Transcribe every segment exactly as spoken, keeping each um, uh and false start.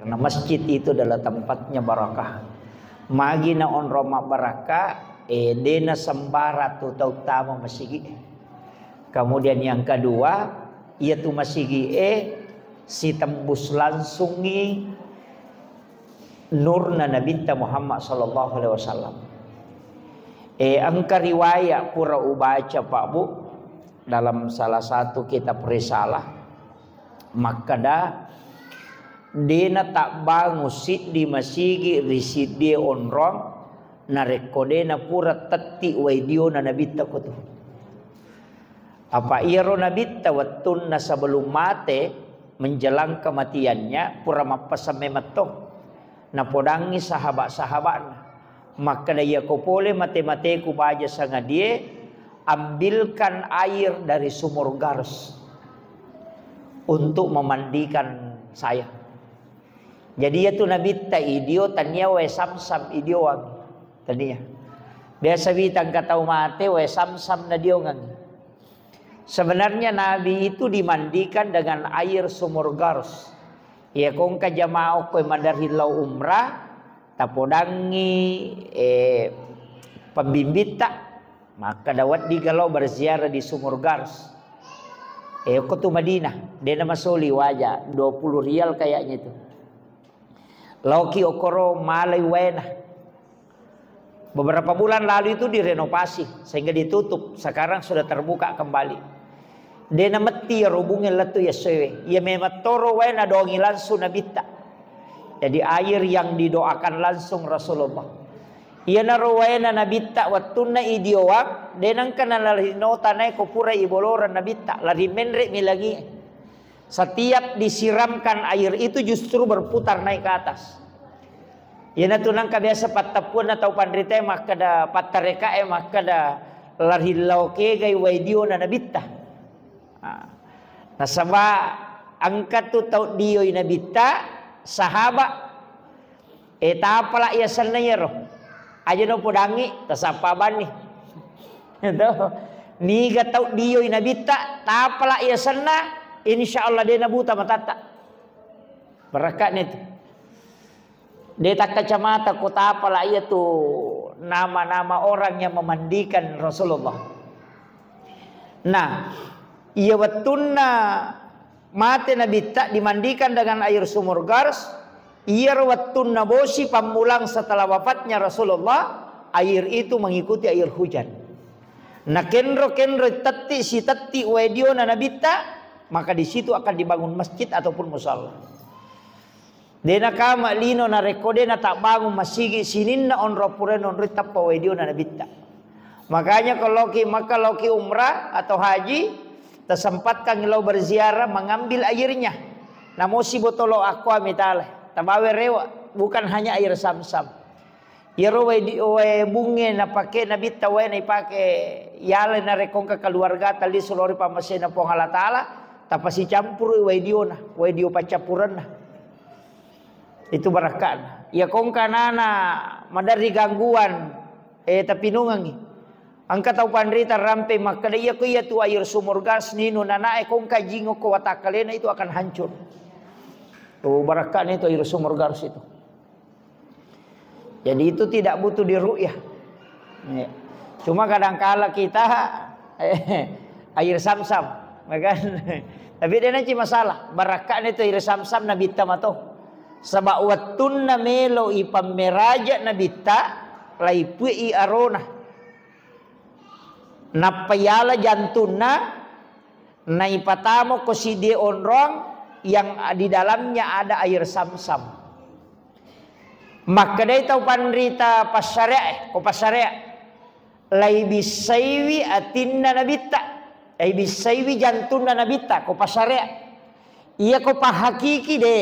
Karena masjid itu adalah tempatnya barakah. Magi na onrong mabbarakka, eh, dena sembara tu tau tama masigi. Kemudian yang kedua, iya tu masigi e sitembus langsungi nurna Nabitta Muhammad sallallahu alaihi wasallam. Eh, engka riwayat pura ubaca, Pak Bu, dalam salah satu kitab risalah, makkeda, dena tabbangu siddi masigi ri siddie onrong narekko dena pura tetti waidiona Nabitta kotu. Apa iyaro Nabitta wettunna sebelum mate, menjelang kematiannya, pura mappeseng memetto. Napodangngi sahabat-sahabatna. Makkeda, iyako pole mate-mateku baja sangadie, ambilkan air dari sumur Gars untuk memandikan saya. Jadi, iyatu Nabitta idio, tania wae Samsam idioang. Tania. Biasa wita engka tau mate, wae Samsam nadiongang. Sebenarnya Nabi itu dimandikan dengan air sumur Gars. Iya, kongka jamaah okko maderri lao umrah, tapodangngi, eh, pembimbitta, maka dawaddi galo berziarah di sumur Gars. Eh, okko tu Madinah, dena masoli waja, dua puluh rial kayaknya itu. Laoki okoro malai waena. Beberapa bulan lalu itu direnovasi sehingga ditutup. Sekarang sudah terbuka kembali. Dena metti iyaro bunge lettu yessoewe. Iya memettoro waena dongi langsung Nabitta. Jadi air yang didoakan langsung Rasulullah. Iyanaro waena Nabitta wettunna idioang, denangka nalari nota nae ko pura iboloreng Nabitta, lari menre mi langie. Setiap disiramkan air itu justru berputar naik ke atas. Iyanatu nangka biasa pattappuanna tau panritae makkeda, pattarekae makkeda, lari lao kegai waidiona Nabitta. Ah. Nasaba engka tu tau dioi Nabitta, sahabat. Eh, tapala iya senna iyaro. Aja no podangi, tasappa banni. Itu. Niga tau dioi Nabitta, tapala iya senna, insya Allah dena buta matatta. Barakka'na itu. De takkacamata ko tapala iya tu nama-nama orang yang memandikan Rasulullah. Nah, iya wettunna mate Nabitta dimandikan dengan air sumur Gars, iyaro wettunna bosi pammulang setelah wafatnya Rasulullah, air itu mengikuti air hujan. Nakenro-kenro tetti sitetti wae diona Nabitta, maka di situ akan dibangun masjid ataupun musalla. Dena kama lino narekko dena tabbangun masigi sininna onrong pura nonroi tappa wae diona Nabitta. Makanya kalau ki Makkah, lao ki umrah atau haji, tersempatkan lao berziarah, mengambil airnya. Namo sibotolo akko ami tale, tabawe rewa, bukan hanya air Samsam. Iyaro wae di, wae bunge napake Nabitta wae naipake yale narekko engka keluargata lisu lao ri pammasena Puang Allah Taala, tapasicampurui wae diona, wae dio paccappurenna. Itu barakka'na. Iya kongka nana maderri gangguan, eh, tapinungengi. Engka tau panrita rampe makkeda, iya ko iya tu air sumur Gars ninu nanae kongka jingo ko watakkalena itu akan hancur. Oh, barakka'na itu air sumur Gars itu. Jadi itu tidak butuh diru'yah. Ya. Cuma kadangkala kita, eh, air Samsam, ya kan? Tapi dena ci masalah. Barakka'na itu air Samsam Nabitta mato. Sebab wettunna melo ipammeraja Nabitta, laipu'i arona. Nappa yala jantunna, naipatamo ko sidie onrong yang di dalamnya ada air Samsam. Makkedai tau panrita passareae, ko passarea, laibissaiwi atinna Nabitta, laibissaiwi jantunna Nabitta, ko passarea. Iya ko pahakiki de,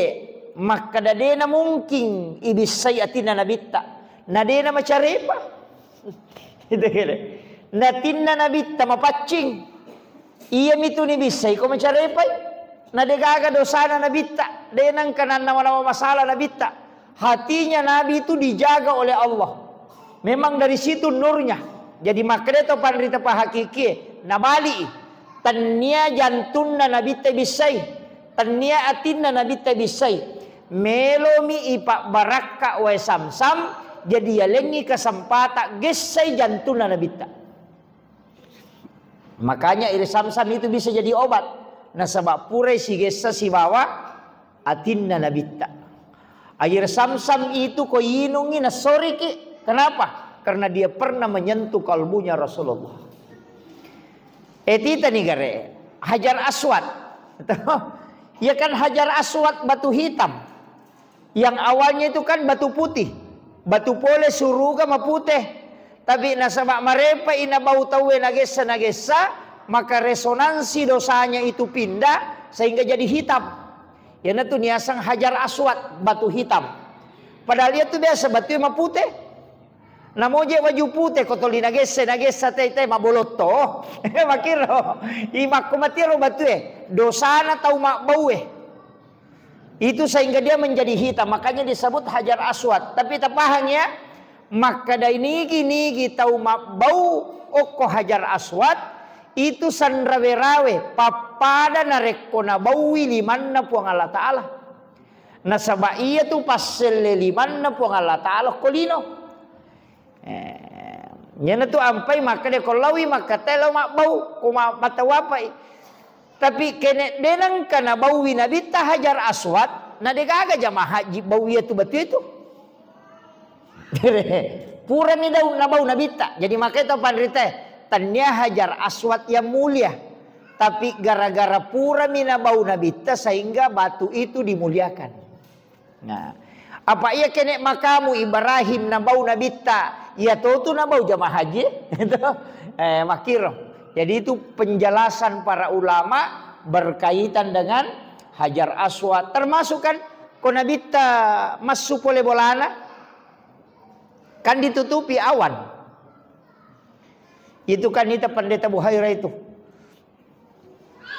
makkeda dena mungkin ibissai atinna Nabitta, na dena macarepa. Itu kira. Natinna Nabitta mapaccing. Iya mitu ni bissai ko macarepai. Na degaga dosana Nabitta, de nengka nannawa-nawa masalah Nabitta. Hatinya Nabi itu dijaga oleh Allah. Memang dari situ nurnya. Jadi makkeda to panrita pahakikie, nabali. Tennia jantunna Nabitta bissai. Tennia atinna Nabitta bissai. Melomi ipabbarakka wae Samsam, jadi yalengngi kesempatan gessai jantunna Nabitta. Makanya air Samsam itu bisa jadi obat. Nasaba purai sigessa sibawa atinna Nabitta. Air Samsam itu ko inungi nasoriki. Kenapa? Karena dia pernah menyentuh kalbunya Rasulullah. Eh, titani gare, Hajar Aswad. Ya kan, Hajar Aswad batu hitam. Yang awalnya itu kan batu putih. Batu pole suruga mapute. Tapi nasaba marepa ina bau tauwe nagessa-nagessa, maka resonansi dosanya itu pindah sehingga jadi hitam. Iyanatu niaseng Hajar Aswad, batu hitam. Padahal iya tu biasa batu mapute. Namoje waju pute ko toli nagesse, nagessa tei, tei mabolotto. Makiro. Imakko matiro batue. Dosana tau mabbaue. Itu sehingga dia menjadi hitam. Makanya disebut Hajar Aswad. Tapi tapahang ya, makkeda nigi-nigi tau mabbau okko Hajar Aswad, itu sanrawe-rawe pappada narekko nabaui limanna Puang Allah Ta'ala. Nasaba iya tu passelle limanna Puang Allah Ta'ala okko lino. Eh, iyanatu ampai makkeda ko laowi makkattai lao mabbau, ko ma-, mattau apai. Tapi kene de nengka nabaui Nabitta Hajar Aswad, na degaga jamaah haji bau iya tu batu itu. Purani dau nabau Nabitta. Jadi makanya tau panrita, tania Hajar Aswad yang mulia. Tapi gara-gara purami nabau Nabitta sehingga batu itu dimuliakan. Nah, apa iya kene makamu Ibrahim nabau Nabitta, iya totu nabau jamaah haji? Itu, eh, makiro. Jadi itu penjelasan para ulama berkaitan dengan Hajar Aswad. Termasuk kan, ko Nabitta massu pole bolana, kan ditutupi awan. Itu kan ita Pendeta Buhaira itu.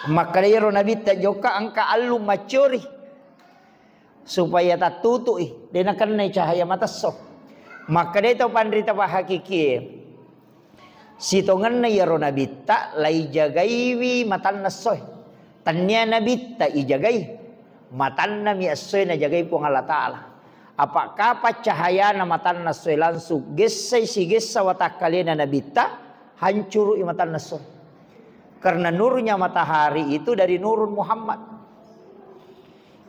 Makkeda iyaro Nabitta, jokka engka allung maccori supaya tattutu'i, de nakennai cahaya matesso. Makkeda tau panrita pahakikie, sitongenna iyaro Nabitta laijagaiwi matanna essoe. Tania Nabitta ijagai, matannami essoe najagai Puang Allah Ta'ala. Apa kapang cahayana matanna essoe langsung gessai sigessa watakkalena Nabitta, hancuru'i matanna essoe. Karena nurnya matahari itu dari nurun Muhammad.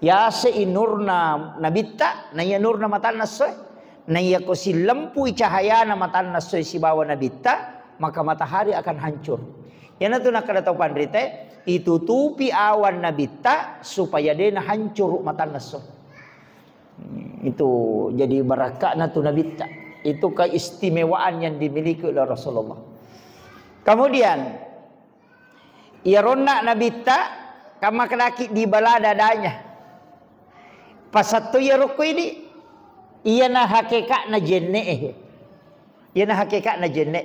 Yase'i nurna Nabitta, naiya nurna matanna essoe. Naiya ko sillempui cahayana matanna essoe sibawa Nabitta, maka matahari akan hancur. Iyanatu nakkeda tau panrita, itutupi awan Nabitta supaya de nahancuru matanna essoe. Itu jadi barakka'na tu Nabitta. Itu keistimewaan yang dimiliki oleh Rasulullah. Kemudian, iyaronna Nabitta, kamma kedaki di bala dadanya. Pasatto iyaro ko idi, iyana hakeka'na jenne'e. Iyana hakeka'na jenne'e.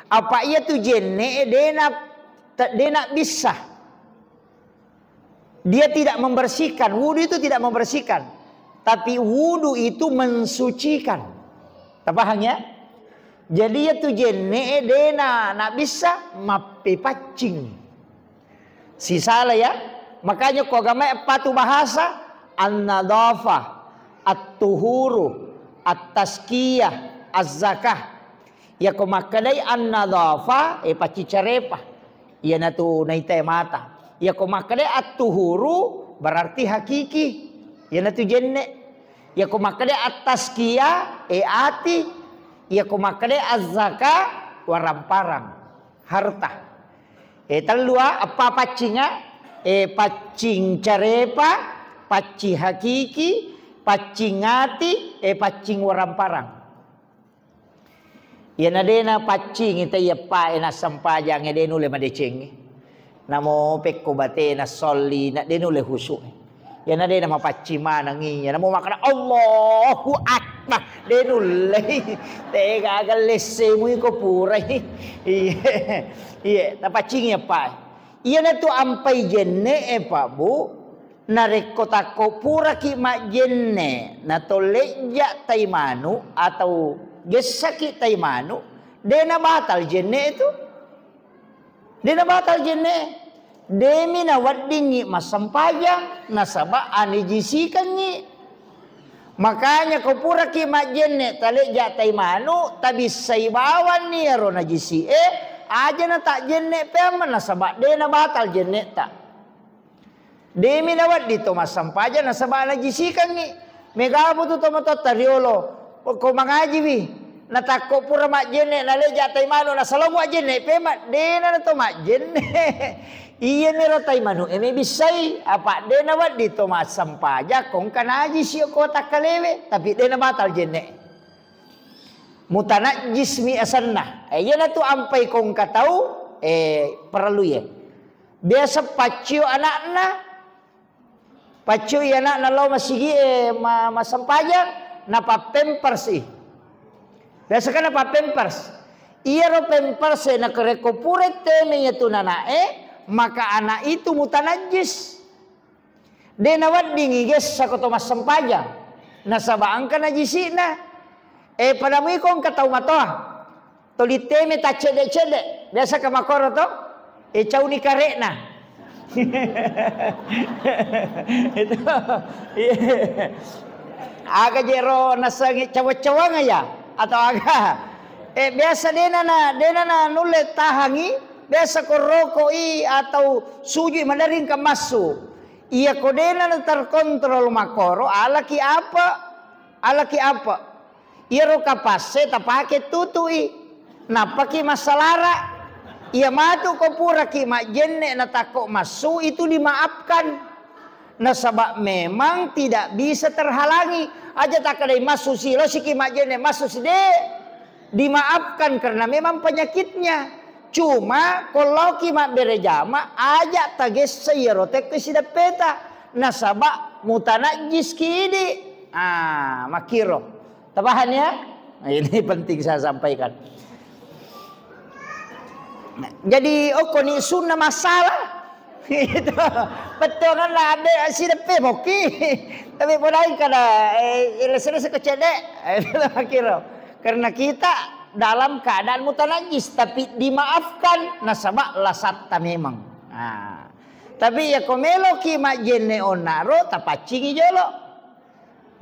Apa iya tu jenne'e dena, dena bissa. Dia tidak membersihkan. Wudu itu tidak membersihkan. Tapi wudu itu mensucikan. Tapahang ya? Jadi iya tu jenne'e dena nabissa mappepaccing. Sisala ya. Makanya ko agamae patu bahasa an-nadhafah, at-tuhuru, at-tazkiyah, az-zakah. Iyako makkedai an-nadhafah, e, paccicarepa. Iyanatu naitae mata. Iyako makkedai at-tuhuru, berarti hakiki. Iyanatu jenne. Iyako makkedai at-tazkiyah, e, ati. Iyako makkedai az-zakah, waramparang. Harta. E, tellua, eppa paccinga, e, paccing carepa, paccing hakiki, paccing ati, e, paccing waramparang. Iyana dena paccingi taiya pae nassempajangnge de nulle madecengngi. Namo pekko batena solli na de nulle husu. Iyana dena mapaccing maneng iya namo makkeda Allahu Akbar de nulle. Tega gallessemu iko purai. Iya. Iya, tapaccingi pae. Iyanatu ampai jenne'e, Pak Bu. Narekko takko puraki majjenne, natollejja tai manu atau gessaki tai manu, de nabatal jenne itu. De nabatal jenne. Demi naweddingngi massempajang, nasaba anijisikengngi. Makanya ko puraki majjenne' taleja' tai manu', tabissai bawanni iyaro najisi'e, aja natajjenne' peamma nasaba' de' nabatal jenne'ta. Demi nawedding to massempajang nasaba' najisikangngi. Mega butu tomatoatta riolo, ko mangajiwi, natakko pura majjenne' naleja' tai manu' nasalongo ajjenne' pema, dena nato majjenne'. Iyamiro tai manu'e mebissai, apa' de' nawedding to massempajang ko engka najisi ko takkalewe, tapi de' nabatal jenne'. Mutanajjismi asenna. Eh, iyanatu ampai ko engka tau, eh, parellu ye. Biasa paccio ana'na, paccioi ana'na lao masigi'e ma-, massempajang, napappempersi. Biasa kan napappempers. Iyaro pempers e nakerekko pura teme iyatu nana'e, maka anak itu mutanajjis. De' naweddingngi gessa ko to massempajang, nasaba' engka najisi'na. Eh, pada muiko engka tau matoa. Toli teme taccedde-cedde. Biasa ka makkoro to? E, cauni kare'na. Itu. Iya. Aga jero nasengnge cawa-cawang ya? Atau aga? E, biasa dena na, dena na nulle tahangi, biasa ko rokoi atau sujui madaring ka massu. Iya ko dena na terkontrol makkoro, alaki apa? Alaki apa? Iyaro kapasse tapake tutui. Nappaki massalara. Iya matu ko puraki majjenne' natakko massu itu dimaafkan. Nasaba' memang tidak bisa terhalangi. Aja takkadai massu si, losiki majjenne' massu si, de'. Dimaafkan karena memang penyakitnya. Cuma ko laoki mabbere jama, aja tagessa iyaro tekko sideppeta. Nasaba' mutanajjiski idi. Ah, makkiro. Tapaham ya? Nah, ini penting saya sampaikan. Jadi, okkoni sunna masalah. Itu. Bettuanganna abe sideppe mokki. Tapi podai kada, eh, lese-lese ko cedde. Itu makkiro. Karena kita dalam keadaan mutanajis, tapi dimaafkan nasaba lasatta memang. Nah. Tapi ya ko meloki majjenne onnaro, tapaccingi jolo.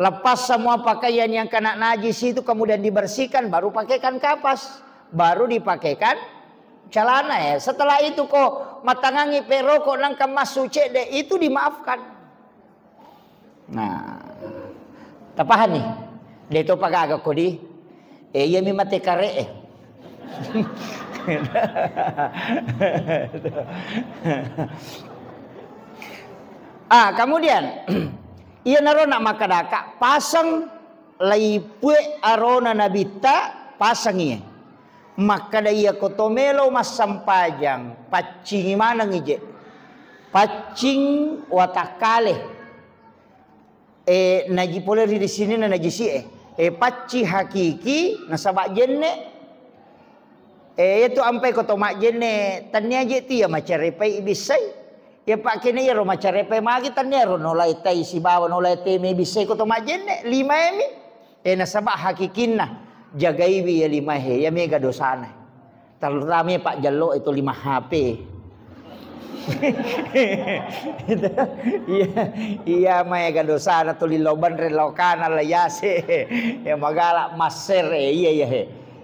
Lepas semua pakaian yang kena najis itu, kemudian dibersihkan, baru pakaikan kapas, baru dipakaikan celana ya. Setelah itu ko matangangi peroko nangka massu cedde, itu dimaafkan. Nah, tapahani? De to pagaga kodi. Eh, iya mi mate kare, eh. Ah, kemudian, iyanaro na makkadaka, paseng laipue arona nabitta, paseng iye. Makkada, iyako to melo massempajang, paccingi maneng ije. Paccing watakkale. E, naji pole ri sininna najisi e. E, pacci hakiki nasaba jenne. E, iyatu ampai ko to majjenne, tannia je tia macarepai ibissai. Iya pakkene iyaro macarepai magi, tannia ro nolai tai sibawa nolai teme ibissai ko to majjenne, lima emi. E, nasaba hakikinna jagaiwi iya limae, iya mega dosana. Terutama pajjallo itu lima H P. Iya, iya, maega dosana tuli loban re lokana la yase. Ya magala masser, e, iya, iya, he.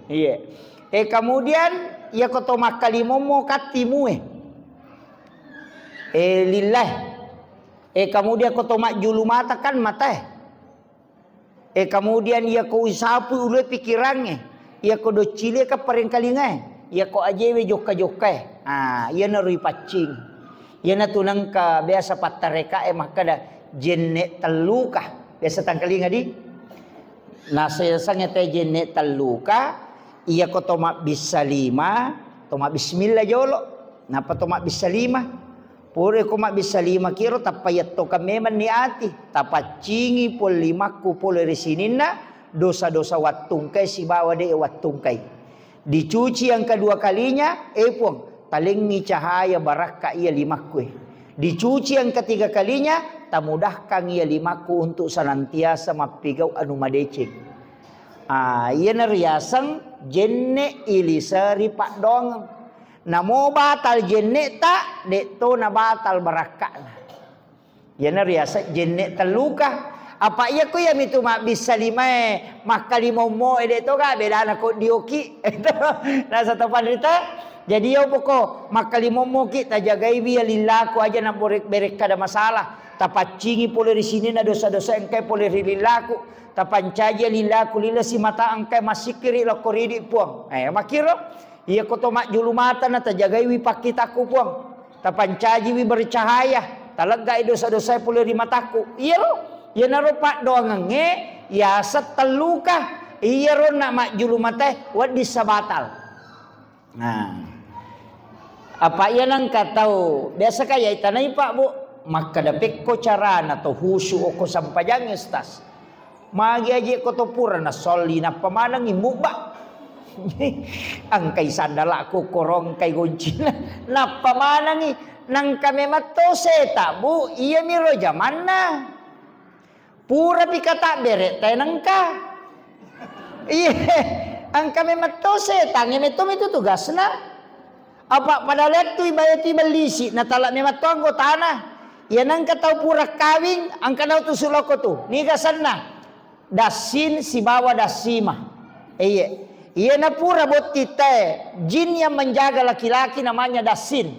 Iya. E, kemudian, iya ko to makkalimommo kattimue. E, lillahi. E, kemudian ko to majjulu mata kan matae. E, kemudian iyako usapu ulue pikirangnge, iyako doccilie ka parengkalingae, iyako ajewe jokka-jokkae. Ah, iyanaro ipaccing. Iyanatu nengka biasa pattarekae makkada, jenne telluka. Biasa tangkalinga di? Nasesangnge te jenne telluka, iyako to mabbissa lima, to mabbismillah jolo. Nappa to mabbissa lima. Pura ko mabbissa lima kiro, tappa yettokang memang ni ati, tapaccingi pole limakku pole ri sininna dosa-dosa wattungkai sibawa de wattungkai. Dicuci yang kedua kalinya, e Puang, talengngi cahaya barakka iya limakku e. Dicuci yang ketiga kalinya, tamudahkang iya limakku untuk senantiasa mappigau anu madeceng. Ah, iyana riaseng jenne iliseri paddoangeng. Namo batal jenne ta, de to nabatal barakka'na. Iyana riaseng jenne telluka. Apa iya ko iya mitu mabbissa limae makkalimommo ede to ga bedana ko dioki. Nasa to panrita. Jadi yo poko makkalimommoki tajagaiwi ya lillaku aja na bore-, berekkada masalah. Tapaccingi pole ri sinina dosa-dosa engkai pole ri lillaku. Tapancaji ya lillaku lila simata engkai massikkiri lokko ridi Puang. Eh, makkiro. Iya ko to majjulu mata na tajagaiwi pakkitakku Puang. Tapancajiwi bercahaya, taleggai dosa-dosae pole ri matakku. Iyaro, iyanaro paddoangengnge yaseng telluka. Iyaro na majjulu matae wedding sabatal. Nah. Apa iya nengka tau biasa kaya itanai Pak Bu, makkeda pekko carana to husu okko sampajangnge Ustaz. Magi aje ko to pura na solli nappa manengi mubba. Engkai sandalakku korong kai goncina. Nappa manengi nangka memang to seta Bu, iya miro jamanna. Pura pi kata bere tenengka. Iya, engka memang to setangnge metto mitu tugasna. Apa pada lettu ibae tu ibellisi na tala memang to anggotana. Iya nengka tau pura kawing engka nau tu suloko tu. Niga senna? Dassin sibawa dassima. Iya. Iya na pura botti te jin yang menjaga laki-laki namanya dassin.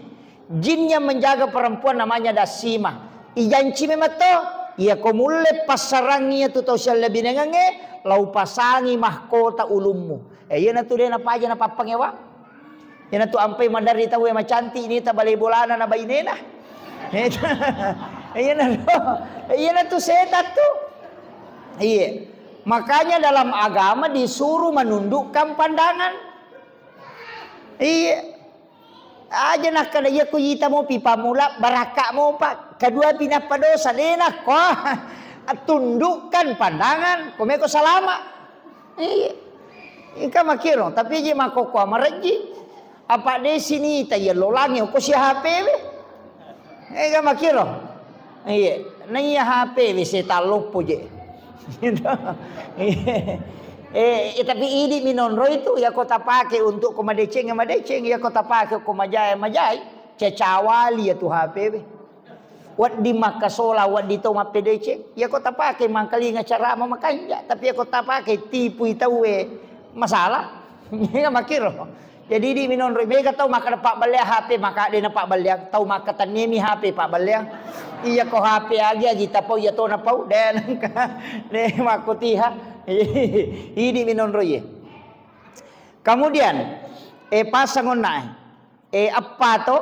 Jin yang menjaga perempuan namanya dassima. Ijanci memang to. Iya ko mulle passarangi iya tu tau siallebinengengnge, lau pasangi mahkota ulummu. Eh, iyanatu de napaja napappangewa. Iyanatu ampai maderri tauwe macantik ni ta balai bolana na bainena. Iyanatu, iyanatu setan tu. Iya. Makanya dalam agama disuruh menundukkan pandangan. Iya. Aja nakkeda iya ko ita mopi pammula barakka mopa. Kedua pi nappa dosa de nakko. Tundukkan pandangan, komeko salama. Iya. Ika makiro, tapi je makkokko amarejji. Apa de sinita iya lolangi ko si H P we. Ika makiro. Iya, na iya H P we setan loppo je. Gitu. Iya. Eh, eh, tapi idi minonro itu ya ko tapake untuk ko madeceng ya madeceng, ya ko tapake ko majai ya majai, cacawali ya tu H P we. Wedding makkasola, wedding to mappedeceng. Iya ko tapake mangkalinga carama makanja, tapi iya ko tapake tipui tauwe masalah. Iya makkiro. Jadi idi minonro mega tau makkeda pabballeang H P, maka de na pabballeang, tau makkatenniemi H P pabballeang. Iya ko H P agi-agi tapau iya to napau de nengka. De makkotiha. Idi minonro ye. Kemudian eh pasang onna eh. Eh, eppa to?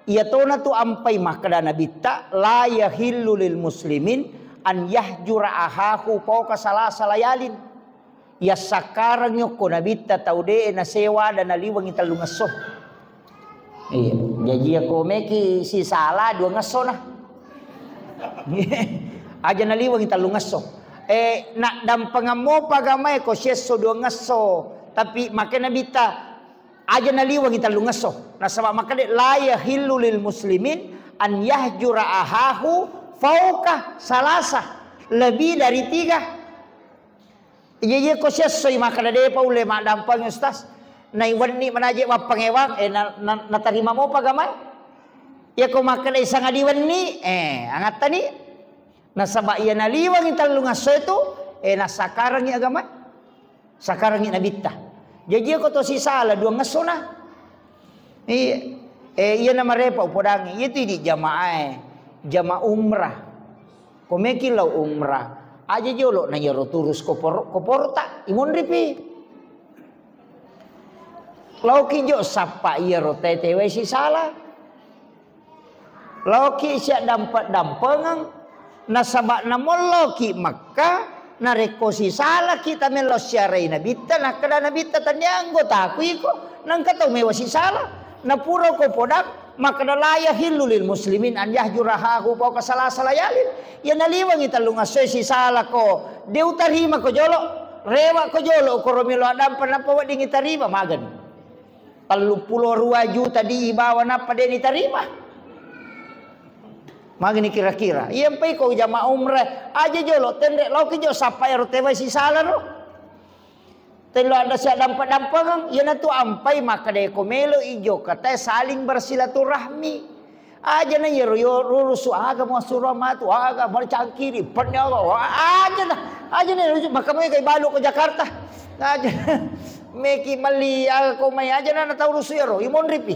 Iya tona tu ampai makkeda Nabitta, "La yahillu lil muslimin an yahjura ahahu fauqa salasa layalin." Yassakkarengngi okko Nabitta tau de' nasewa ada naliwengi tellungesso. Iya, jaji iya ko meki sisala duangesso na. Aja naliwengi tellungesso. Eh, naddampengeng mopa agamae ko siesso duangesso, tapi makkeda Nabitta, aja naliwengi tellungesso. Nasaba makkeda, "La yahillu lil muslimin an yahjura ahahu fauqa salasa." Lebih dari tiga. Iya, iya ko siessoi makkeda, "Depa ulle maddampeng, Ustaz." Naiwenni manaje mappangewang, eh, na, na, natarima mopa agamae. Iya ko makkeda isangadi wenni, eh, angattani. Nasaba iya naliwengi tellungesso itu, eh, nasakarengi agamae. Sakarengngi Nabitta. Jaji ko to sisala duangessona. Iya. Eh, iya namarepa upodangi. Iya tu idi jamaae. Jamaah umrah. Ko meki lao umrah. Aja jolo na iyaro turus kopor-, koporta. Imonripi. Laoki jo sappa iyaro tete wae sisala. Laoki siaddampe-dampengeng, nasaba namolloki Mekka, narekko sisalaki tamello siarai Nabitta, nakkeda Nabitta, "Tennia anggotaku iko, nengka tau mewa sisala." Napurako podang, makkeda, "La yahillu lil muslimin an yahjura ahahu fauqa salasa layalin." Iya naliwengi tellungessoe sisalako, de utarimako jolo, rewako jolo, koro melo addampe nappa weddingi tarima, magani. Telluppulo rua juta dibawa nappa de nitarima. Magani kira-kira. Iya mpai ko jamaah umrah, aja jolo tenre laoki jo sappa ero tewai sisala ro. Tello ada siaddampe-dampengeng, iyanatu ampai makkeda ko melo ijo katae saling bersilaturahmi. Aja na iyaro yo rurusu, aga mau suruh matu, aga mau cangkiri, pernyawa, aja na, aja na rurusu, maka mau kai balu ke Jakarta. Aja meki meli aga ko mai aja na tau rusu iyaro, imonripi.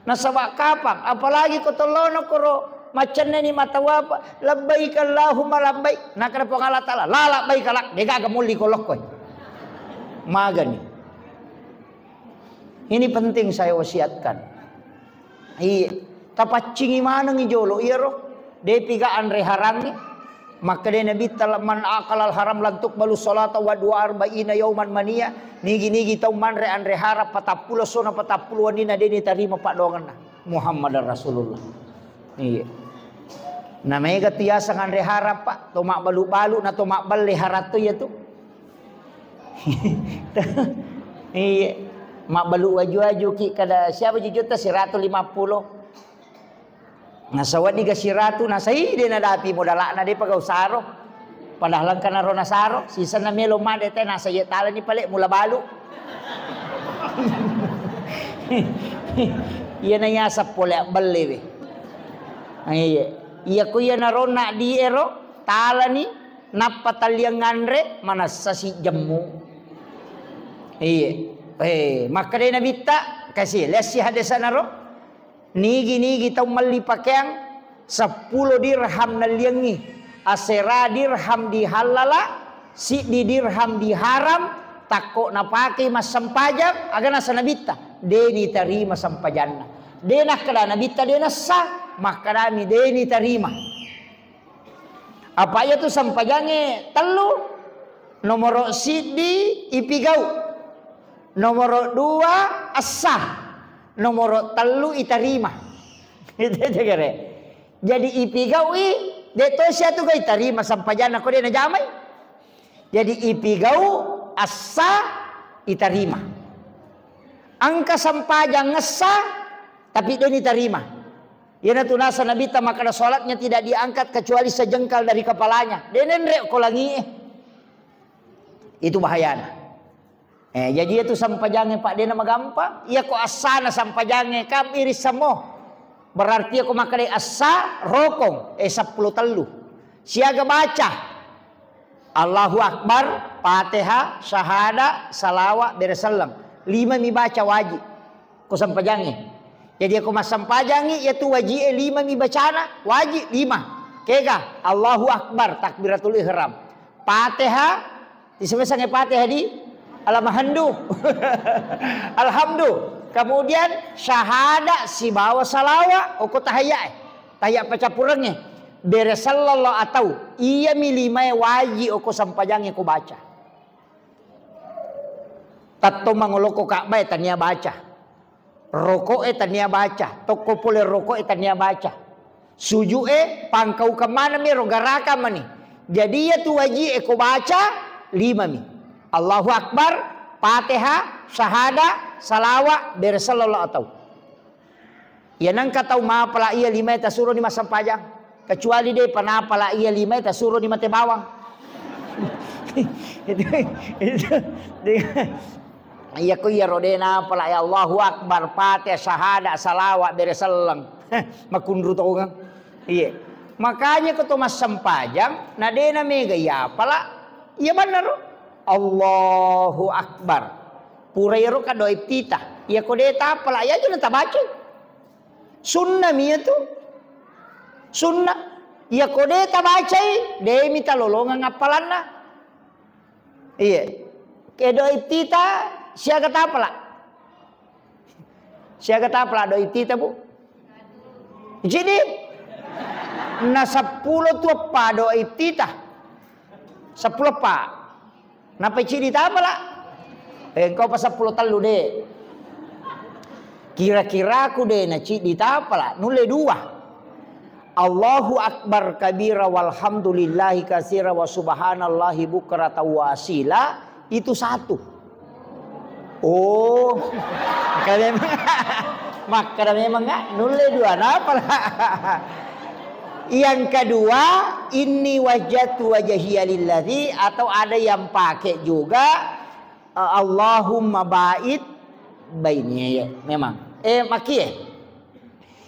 Nasaba kapang, apalagi ko tollono koro maccenneni matawa apa, labbaik Allahumma labbaik. Nakana Puang Allah Taala, la labbaik lak, degaga mulli ko lokkoi. Magani. Ini penting saya wasiatkan. Iya, tapaccingi manengi jolo iyaro. Depiga anre harangngi. Makkeda Nabitta, "Man akalal haram lan tuqbalu salata wa dua arba'ina yauman mania." Nigi-nigi tau manre anre haram patappulo sona patappulo wenninna deni tarima paddoangenna. Muhammadar Rasulullah. Iya. Na mega tu yaseng anre haram, Pak. To mabbalu-balu na to mabballe haratto iya tu. Iya. Mabbalu waju-waju ki kada siapa jujutta seratus lima puluh. Nasawaddi ga siratu, nasai de nadapi modala'na de pagau saro. Padahal engka naro nasaro, sisenna melo made te nasa ye talani pale mula balu. Iya na yaseng pole abbelle we. Iya. Iya ko iya naronna di ero talani nappa talliang nganre manassa si jemmu. Iya. Eh, makkeda Nabitta kasi lessi hadesa naro. Nigi-nigi tau melli pakeang seppulo dirham nalliangngi, asera dirham dihallala, siddi dirham diharam, takko napakei massempajang, aga nasa Nabitta, de nitarima sempajanna. De nakkeda Nabitta de nassa, makkedami de nitarima. Apa iya tu sempajangnge tellu, nomoro siddi ipigau, nomoro dua essa, nomoro tellu itarima. Itu aja kere. Jadi ipigaui, de to sia tu ga itarima sempajanna ko de najamai. Jadi ipigau, essa, itarima. Engka sempajang essa, tapi de nitarima. Iyanatu nasa Nabitta makkeda, "Salatnya tidak diangkat kecuali sejengkal dari kepalanya." De nenre ko langie. Itu bahayana. Eh, jadi itu sempajangnge, Pak, de namagampang. Iya ko assana sempajangnge, kam iris semua. Berarti iya ko makkeda essa, rokong, eh, seppulo tellu. Siaga baca. Allahu Akbar, Fatihah, syahada, salawa, bere selleng. Lima mi baca wajib. Ko sempajangnge. Jadi ko massempajangngi, iya tu wajie lima mi bacana, wajib lima. Kega, Allahu Akbar, takbiratul ihram. Fatihah, disemesangnge Fatihah di Alamahandu. Alhamdu. Kemudian syahada sibawa salawa, oko tahiyyae. Tahiyya pacappurengnge. Bere sallallahu atau. Iya mi limae wajib oko sempajangnge ko baca. Tatto mangoloko Ka'bae tania baca. Roko'e tania baca. Tokko pole roko'e tania baca. Suju'e pangkaukeng maneng mi ro garakang mani. Jadi iya tu waji'e ko baca lima mi. Allahu Akbar, Fatihah, syahada, salawa, bere sallallahu atau. Iya nengka tau mapala iya limae tasuroni massempajang. Kecuali de pa napala iya limae tasuroni mate bawang. Itu, itu, iya ko iya ro de napala ya Allahu Akbar, Fatihah, syahada, salawa, bere selleng. Makunru tongeng. Iya. Makanya ko to massempajang, na de na mega iya pala, iya bener. Allahu Akbar. Pura iyaro ka doa iftitah. Iya ko de tapala, iya aja na tabacai. Sunnah mi iya tu. Sunnah. Iya ko de tabacai, de mi talolongeng appalanna. Iya. Ke doa iftitah, siaga tapala. Siaga tapala doa iftitah, Bu? Jadi, na seppulo tu eppa doa iftitah. Seppulo eppa. Napa ciddi tapala? Eh, engkau pa seppulo tellu de. Kira-kiraku de na ciddi tapala, nulle dua. Allahu Akbar kabira walhamdulillahi katsira wa subhanallahi bukratan wa asila, itu satu. Oh, makkada memang, makkada memang, ah, nulle dua, napa lah? Yang kedua, inni wajjahtu wajhiya lilladzi, atau ada yang pakai juga, eh, Allahumma ba'id baini, ya, memang. Eh, makie.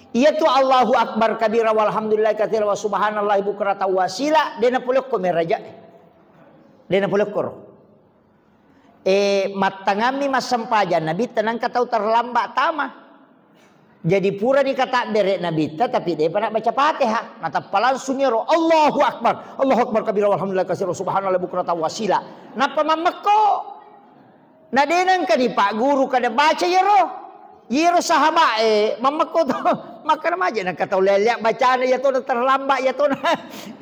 Iyatu Allahu Akbar kabira walhamdulillahi katsira wa subhanallahi bukratan wasila, de' napolokko meraja. De' napolekkoro. Eh, mattangammi massempajang Nabitta, nangka tau terlambat tama. Jadi purani katabbere Nabitta, tapi de'pa nabbaca Fatihah. Natappa langsung iyaro, "Allahu Akbar, Allahu Akbar kabira walhamdulillah katsira subhanallah bukratan wasila." Nappa mammekko. Na de' nangka dipagguru kada baca iyaro. Iyaro sahabat e mammekko to. Makkana maja nangka tau lelea bacana iyatona terlambat iyatona.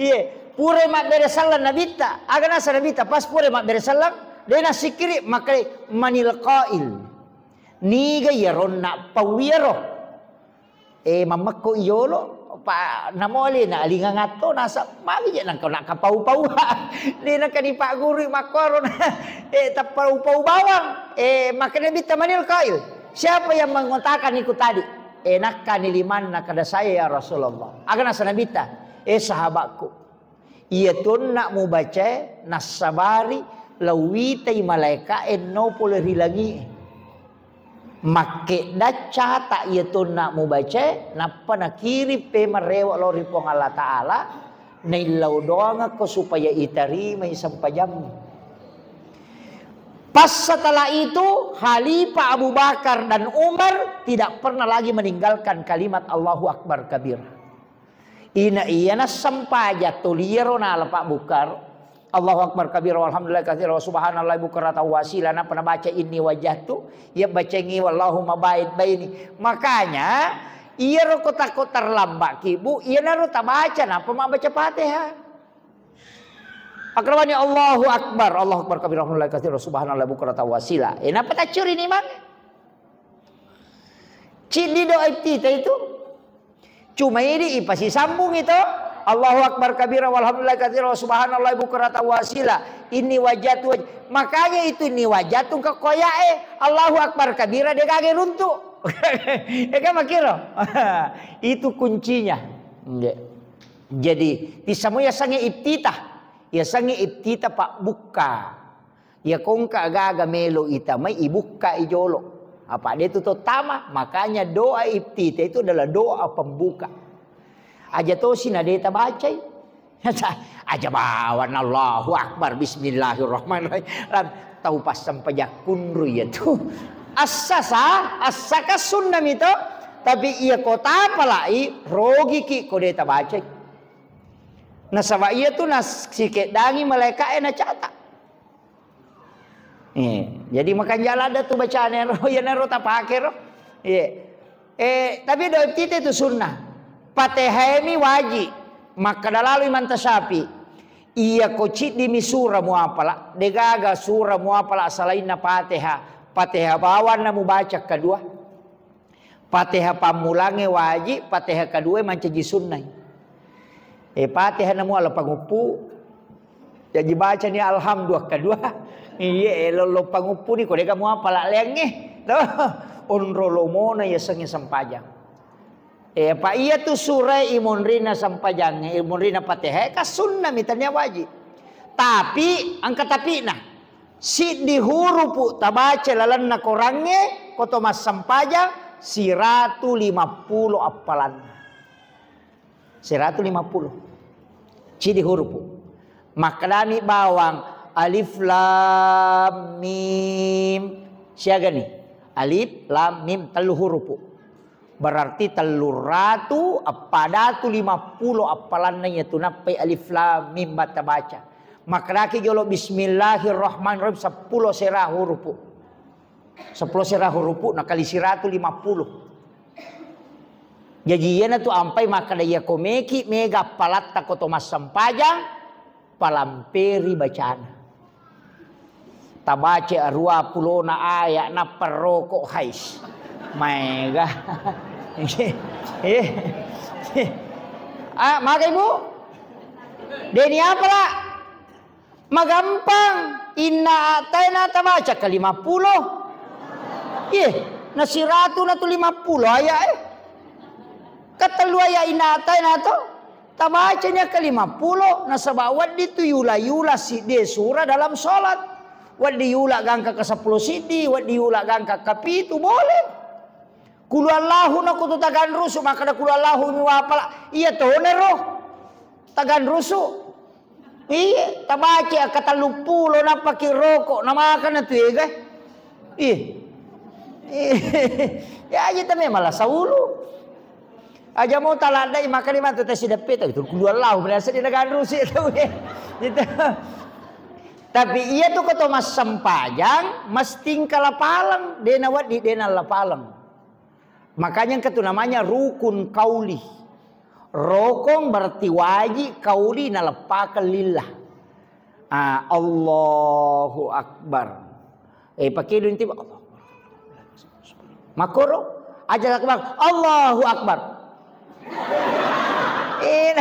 Iye, pura mabbere sallang Nabitta. Aga nasa Nabitta pas pura mabbere sallang, de' nasikiri makkeda manil qail. Niga iyaronna pau iyaro? Eh, mammekko iyolo, pa namole na alingang atto nasa magi je nangka na kapau-pau. De' nangka dipagguru makkuaro na, eh, tappau-pau bawang. Eh, makkeda Nabitta manil qail. Siapa yang mengatakan itu tadi? Eh, nakkani limanna kada saya ya Rasulullah. Aga nasa Nabitta? Eh, sahabatku. Iyatu onna mubacae nassabari lauwitai malaeka'e no pole ri langi'e. Makkedda cata iyatu onna mubacae, nappa nakiring pemeng rewe lao ri Puang Allah Ta'ala, naillau doangekko supaya itarimai sempajammu. Pas setelah itu, Khalifah Abu Bakar dan Umar tidak pernah lagi meninggalkan kalimat Allahu Akbar kabira. Ina iya nassempajang toli iyaro nala pabbukkaro. Allahu Akbar kabira walhamdulillah katsira wa subhanallahi bukratan wasila, nappa nabaca inni wajjahtu, iya bacengngi wallahumma ba'id baini. Makanya iyaro ko takko terlambat ki, Bu, iyanaro tabaca nappa mabbaca Fatihah. Akrawani Allahu Akbar, Allahu Akbar kabira walhamdulillah katsira wa subhanallahi bukratan wasila. Eh, nappa taccurini mang. Ciddi doa iftitah itu. Cuma idi ipasisambung itu. Allahu Akbar kabira walhamdulillah katsira wa subhanallah bukratan wasila. Inni wajjahtu waj-, makanya itu inni wajjahtu engka koyae. Allahu Akbar kabira de' gaga runtu. Ega makiro. Itu kuncinya. Nggih. Jadi, pisamo yasengnge iftitah. Yasengnge iftitah pabbukka. Iya kongka gaga melo itamai, ibukka i jolo. Apa de' tu tottama, makanya doa iftitah itu adalah doa pembuka. Aja tosi na de' tabacai. Aja bawang Allahu Akbar, Bismillahirrahmanirrahim. Lam, tau passempajang kunru iya tu. Assasa, assaka sunnah mito, tapi iya ko tapalai, rogiki ko de' tabacai. Nasaba iya tu nasikeddangi malaeka'e nacata. Eh, jadi makanja ladda tu bacana ro, iyanaro tapake ro. Iya. Eh, tapi doa iftitah itu sunnah. Fatihah mi wajib. Makkeda lalo Imam Tasyafi. Iya ko ciddimi sura muapala, de' gaga sura muapala salainna Fatihah. Fatihah bawanna mubaca kedua. Fatihah pammulangnge wajib, Fatihah kedua mancaji sunnai. Eh, Fatihah namuala panguppu, jaji bacani alhamdulillah kedua. Iya, eh, lollo panguppu ni, ko de' kamu apa la leangnge. Loh, onro lomona yasengnge sempajang. Eh, apa iya tu surai imonrina sempajangnge, imonrina Fatihah, ka sunnah mi tania wajib. Tapi, angka tapina. Siddi hurupu tabaca lalenna korangnge, ko to massempajang, siratu limappulo appalanna. Siratu limappulo. Siddi hurupu. Makkedami bawang, alif lam mim. Siagani? Alif lam mim, tellu hurupu. Berarti telluratu eppadatu limappulo appalanna iya tu nappai alif lam mim batta baca. Makkedaki jolo bismillahirrahmanirrahim seppulo sera hurupu. Seppulo sera hurupu nakali siratu limappulo. Jaji iyana tu ampai makkeda iya ko meki mega appalatta ko to massempajang, palamperi bacana. Tabaca arua pulona aya, nappa roko, hais. Maega. Eh. Eh. Ah, maga Ibu? Deni apa la? Magampang. Inna a'taina tabaca ka lima pulo. Iye, nasiratu natu lima pulo aya e. Katellu aya inna a'taina to. Tabacani akka lima pulo, nasaba wedding tu yula-yula siddi sura dalam sholat. Wedding yula gangka ke seppulo siddi, wedding yula gangka ke pitu, boleh. Kulu Allahu na kutu taganrusu, makkeda kulu Allahu mi wapala. Iya tonaro taganrusu. Iya, tabaca katellu pulo nappaki roko, namakana tu ega. Iya. Iya. Ya aja tame malah saulu. Aja mau taladdai makani matu tasideppe, tapi tu kulu Allahu berasa dia taganrusu tau. Gitu. Tapi iya tu ko to massempajang, mesti engka lapaleng, dena wedding, dena lapaleng. Makanya engka tu namanya rukun kauli. Rokong berarti wajib, kauli naleppakeng lillah. Ah, Allahu Akbar. Eh, pakedo inti, Allahu Akbar. Makoro, aja Akbar, Allahu Akbar. Eh,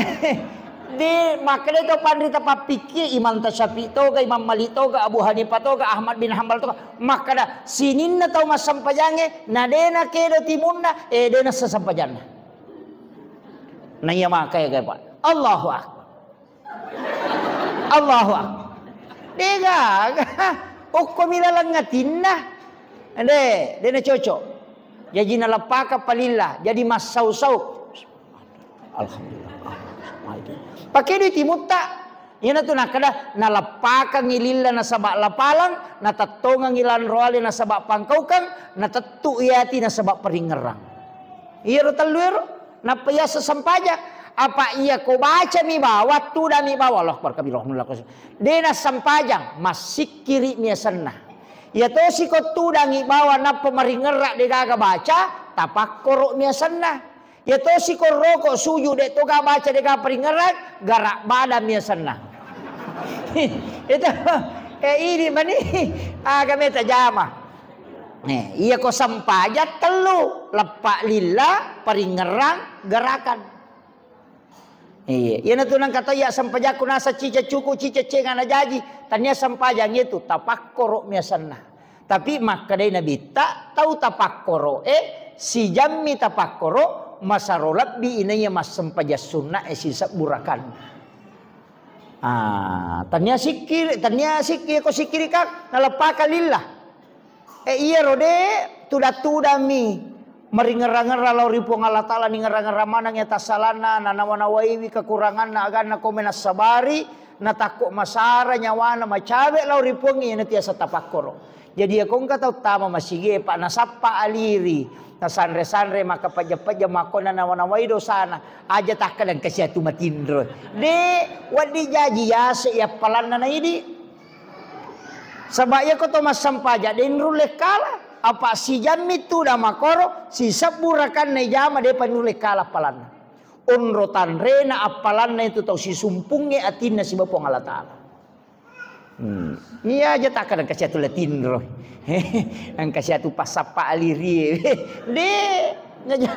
di, makkeda to panrita pappikir, Imam Tasyafi'i toga, Imam Malik toga, Abu Hanifah toga, Ahmad bin Hambal toga, makkeda sininna tau massempajangnge, na dena kedo timunna, eh, dena sesempajanna. Na iya maka ya, Pak. Allahu Akbar. Allahu Akbar. Degaga. Okko mi laleng atinna. De, dena cocok. Jaji naleppaka palilla. Jadi massau-sau. Alhamdulillah. Pakedo timutta. Iyanatu nakkeda, naleppakangngi lilla nasaba lapaleng, natettongengngi lanro ale nasaba pangkaukeng, natettu iyati nasaba paringngerang. Iyaro tellu ero, nappa iyaseng sempajang. Apa iya ko bacami bawang, tudami bawang, Allahu Akbar kabira, Alhamdulillah. De nassempajang, massikkiri mi asenna. Iya tosi ko tudangi bawang nappa maringngerang degaga baca, tapakkoro mi asenna. Iya tosi ko roko sujud de toga baca degaga paringngerang, garak badan mi asenna. Itu, eh, ini mani, agame tajama. Eh, iya ko sempajang tellu, leppa lilla, paringngerang, gerakan. Iya, iyanatu nengka to iya sempajakku nasa cica cuku, cica cenga na jaji, tania sempajang itu tapakkoro mi asenna. Tapi makkedai Nabitta, tau tapakkoro e, sijammi tapakkoro, masaro lebbi inaiya massempajang sunna e sisebbu rakanna. Ah, tania sikkiri, tania sikkiri ko sikkiri kan, naleppaka lillah. Eh, iyaro de, tudang-tudammi maringerang-ngerang lao ri Puang Allah Taala, ningerang-ngerang maneng iya tassalanna, nanawa-nawaiwi kekuranganna, aganna kome nassabari, natakko masara nyawana, macawe lao ri Puang, iyanatu yaseng tapakkoro. Jadi iya ko engka tau tama masigie, Pak, nasappa aliri, nasanre-sanre, makkapejja-pejja, makko nanawa-nawai dosana, aja takkeda engka siatu matinro. De, wedding jaji yase yappalanna naidi. Saba iya ko to massempajang de nulle kala, apa sijammi tudang makkoro, sisebbu rakanna ijama depa nulle kala appalanna. Onro tanrena appalanna itu tau sisumpungnge atinna siba Puang Allah Taala. Hmm. Iya aja takkeda engka siatu latinro. Engka siatu passappa alirie. De, aja,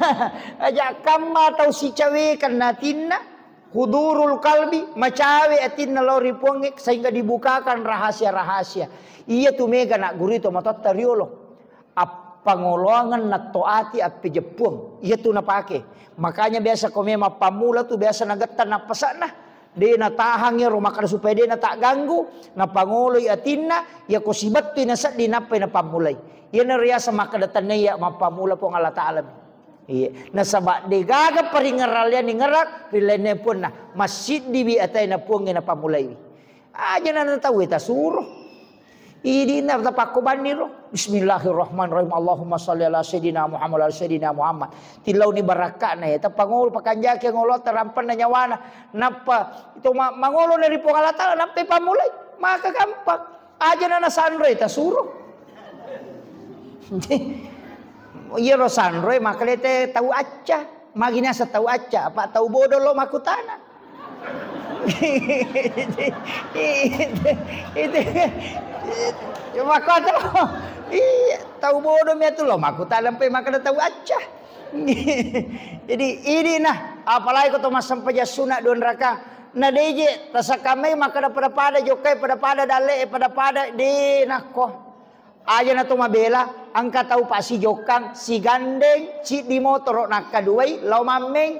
aja kamma tau sicawekang atinna. Hudurul kalbi, macawe atinna lao ri Puangnge, sehingga dibukakan rahasia-rahasia. Iya tu mega naggurui tomatoatta riolo. Appangoloangeng nattoati appejeppuang. Iya tu napake. Makanya biasa ko memang pammula tu biasa nagetta nappasakna. De natahang iyaro makkeda supaya de natagganggu, napangoloi atinna, iya ko sibettui nasedding nappai napammulai. Iyana riaseng makkeda tennaiya mappammula Puang Allah Taala. Iya. Nasaba degaga paringngerang liani ngerang ri lainna puanna. Massiddiwi ataena Puangnge napammulaiwi. Aja na tauwe tasuro. Idina tapakko banniro. Bismillahirrahmanirrahim. Allahumma salli ala sayyidina Muhammad wa ala sayyidina Muhammad. Tilauni barakka'na ya. Tapangolo pakanjaki ngolo tarampanna nyawana. Nappa itu ma-, mangolo na ri Puang Allah Taala nappa pammulai. Maka gampang. Aja na nasanroi tasuro. Iyaro sanroi makkalete tau acca. Magi nasa tau acca, apa tau bodo lo makutana. Itu, itu, itu, makkuatu lo. Iya, tau bodo mi atu lo makutana pe makkeda tau acca. Jadi ini nah, apalagi ko to massempajang sunna dua rakaat. Na deje tasakamai makkeda pada-pada jokkai, pada-pada dalle, pada-pada de nakko. Aja na to mabela, engka tau pasijokkang, sigandeng, ciddi motoro nakkaduai, lao mammeng,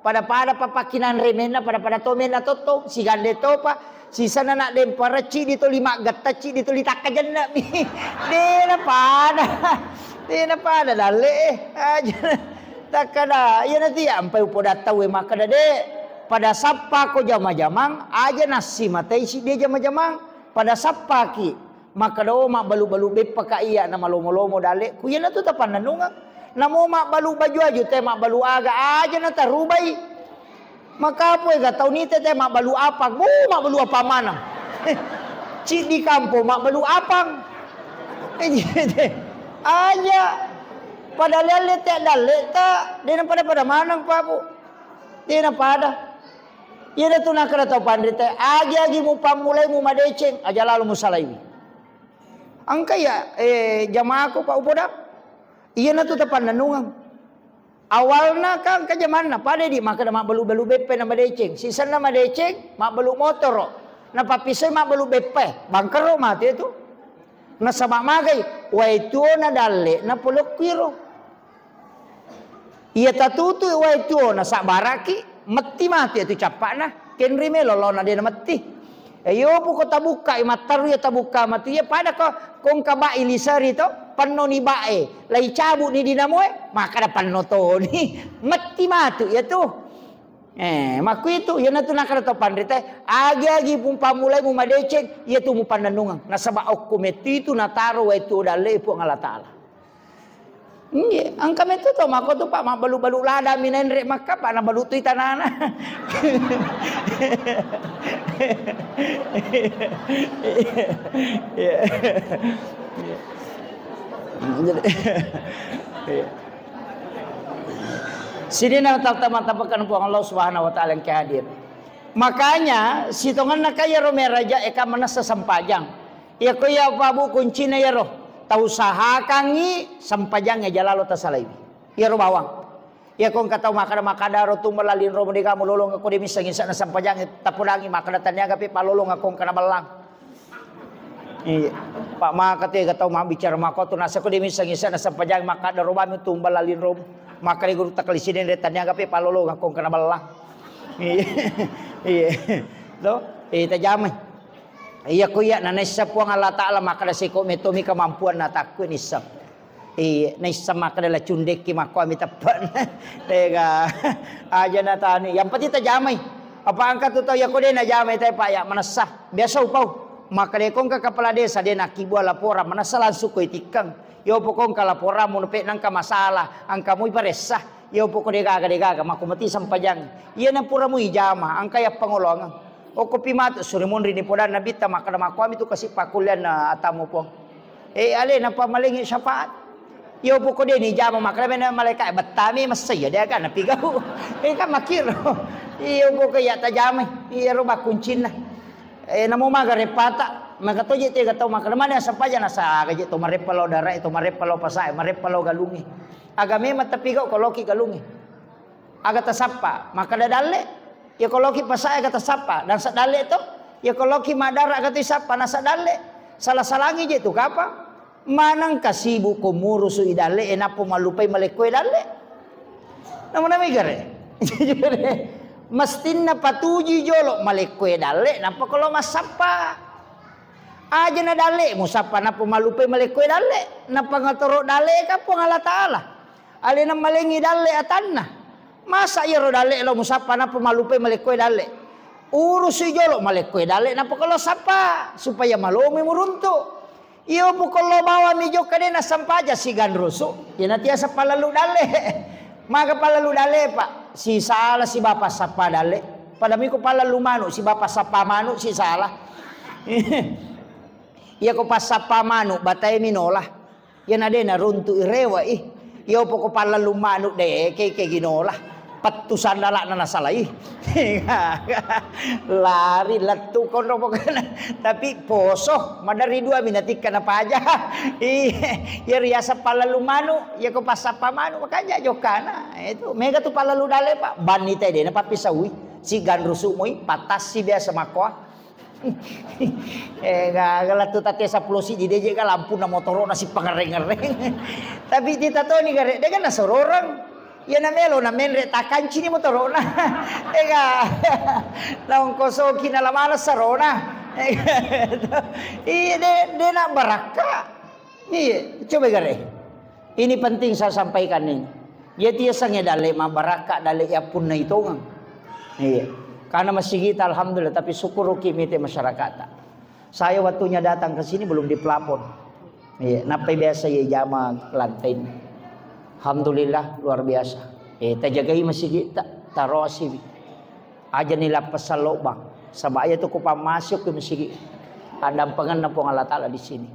pada-pada papakkinanre menna, pada-pada to menna totto, sigandeng topa, sisana nak dempara, ciddi toli maggetta, ciddi toli takkajenna mi. De na pada. Tena pada dalle e. Aja takkada, iya nati ampai upoda tau e makkada de. Pada sappa ko jama-jamang, aja nassi matai si de jama-jamang. Pada sappaki. Makkada, "Oh, mabbalu-balu beppa ka iya na malomo-lomo dalle." Ku iyanatu tapannennungeng. Namo mabbalu baju-aju te mabbalu aga aja na tarubai. Makapoe ga tau nite te mabbalu apang. Bu, mabbalu apang maneng. Ciddi kampo mabbalu apang. Aja. Padahal yalle te dalle ta, dena pada-pada maneng, Pak, Bu. Dena pada. Iyanatu nakkeda tau panrita, agi-agi mupammulai mumadeceng, aja lalo musalaiwi. Engka iya, eh, jamaaku, Pak, upoda. Iyanatu tapannennungeng. Awalna kan engka jamanna, pada di makkeda mabbalu-balu beppa na madeceng. Sisenna madeceng, mabbalu motoro. Napappisai mabbalu beppa, bangkero mate tu. Nasaba magai, wae tuo na dalle na polokkuiro. Iya tatutu wae tuo nasabbaraki, metti matu iya tu cappa'na, kenri melo laona de nametti. E, yo poko tabukka i matteru iya tabukka matu iya pada ko kongka ba'i liseri to, pennoni ba'e, lai cabu ni dinamoe, makkada penno toni, metti matu iya tu. Eh, makkuitu, iyanatu nakkada tau panrita, agi-agi mupammulai mumadeceng, iya tu mupannennungeng. Nasaba okko metti tu nataro wae tuo dalle Puang Allah Taala. Iya, engka metto to makko tu, Pak, mabbalu-balu lada mi naenre makka, Pak, nabalu tui tanana. Iya. Iya. Jadi, iya. Sidina tamatapakkan Puang Allah Subhanahu wa Ta'ala yang hadir. Makanya, sitongenna kaya ro meraja eka manessa sempajang. Iya ko iya Pak, Bu, kuncina iyaro. Tausahakangngi sempajangnge aja lalo tasalaiwi. Iyaro bawang. Iya ko engka tau makkada-makkada ro tumbeng lalinromu de gamu lolong ko de misseng isse'na sempajangnge tapodangi makkada taniaga pe palolong ko engka nabellang. Iya. Pak maka tega tau mabbicara makko tu nasa ko de misseng isse'na sempajangnge makkada ro bami tumbeng lalinromu. Makkada guru takali sideng de taniaga pe palolong ko engka nabellang. Iya. Iya. To? Eh, tajamai. Iya ko iya na naisseng Puang Allah Taala makkada seko metto mi kemampuanna takku nisseng. Iya, naisseng makkada la cundekki makkuami teppe'na. Tega. Aja natani. Yang penting tajamai. Apa engka tu tau iya ko de najamai tai Pak ya manessa. Biasa upau. Makkada ko engka kepala desa de nakkibua laporan manessa langsung ko itikkeng. Yo pokok engka laporanmu nepe nangka masalah, engka mui paressa. Yo pokok de gaga de gaga makko mati sempajang. Iya na pura mui jama, engka iya pangoloangeng. Okkopi matu suri monri ni podanna Nabitta makkada makkuami tu kasi pakkullianna atamu Puang. Eh, alena pamalengi syafaat. Iyo poko de ni jama makkada mena malaika bettami messa iya de aga napigau. Eh, kan makkiro. Iyo poko iya tajamai. Iya ro bakkuncinna. Eh, namo maga reppata, maga toje tega tau makkada mane sampaja nasa aga je to mareppa lao dara, to mareppa lao pasa, mareppa lao galungi. Aga memang tapigau ko loki galungi. Aga tasappa, makkada dalle. Iya ko loki pasae aga tasappa, dan sadalle to. Iya ko loki madara aga tu isappa, na sadalle. Salah-salangi je tu kapang. Maneng kasibu ko murusu i dalle, e nappo mallupai malekko e dalle. Nama-nama gare. Mestinna patuju jolo malekko e dalle, nappa ko lo massappa. Aja na dalle, musappa nappo mallupai malekko e dalle. Nappa ngatoro dalle ka Puang Allah Taala. Alena malengi dalle atanna. Masa iyaro dalle lo musappa nappa mallupai malekko e dalle. Urusi jolo malekko e dalle nappa ko lo sappa supaya malomi muruntu. Iyo poko lo bawami jokka de nasampaja siganrusu. Iyana tiasa pallalu dalle. Maga pallalu dalle, Pak. Sisala siba passappa dalle. Pada miko pallalu manu siba passappa manu sisala. Iya ko passappa manu batae minola. Iyana de naruntu i rewa i. Iyo poko pallalu manu de ke ke ginola. Pettu sandalana nasalai. Lari lettu konro pokokna. Tapi poso madari dua minatikka napaja. Iya riasa pallalu manu, iya ko passappa manu makanja jokkana. Itu mega tu pallalu dalle, Pak. Banni te de napappisaui. Siganrusu moi patassi biasa makkoa. Eh, ga, ga lettu tatte seppulo siddi de je ga lampuna motoro'na sipangerreng-ngerreng. Tapi tita toni gare de ga nasororeng. Iya na melo na menre takancini motoro'na. Eh, ga. Naongkosoki na lamana sarona. Eh, ga. Iya de, de na barakka. Iya, coba gare. Ini penting saya sampaikan ini. Jadi yasengnge dalle mabbarakka, dalle yappunna itongeng. Iya. Karena masigita alhamdulillah, tapi syukuruki mite masyarakatta. Saya waktunya datang ke sini belum dipelapor. Iya, nappai biasa ya jama lantai. Alhamdulillah luar biasa. Eh, tajagai masigi ta, tarosi. Aja ni lappesan lobang. Saba iya tu ku pammasuk ke masigi. Addampengenna Puang Allah Taala di sini.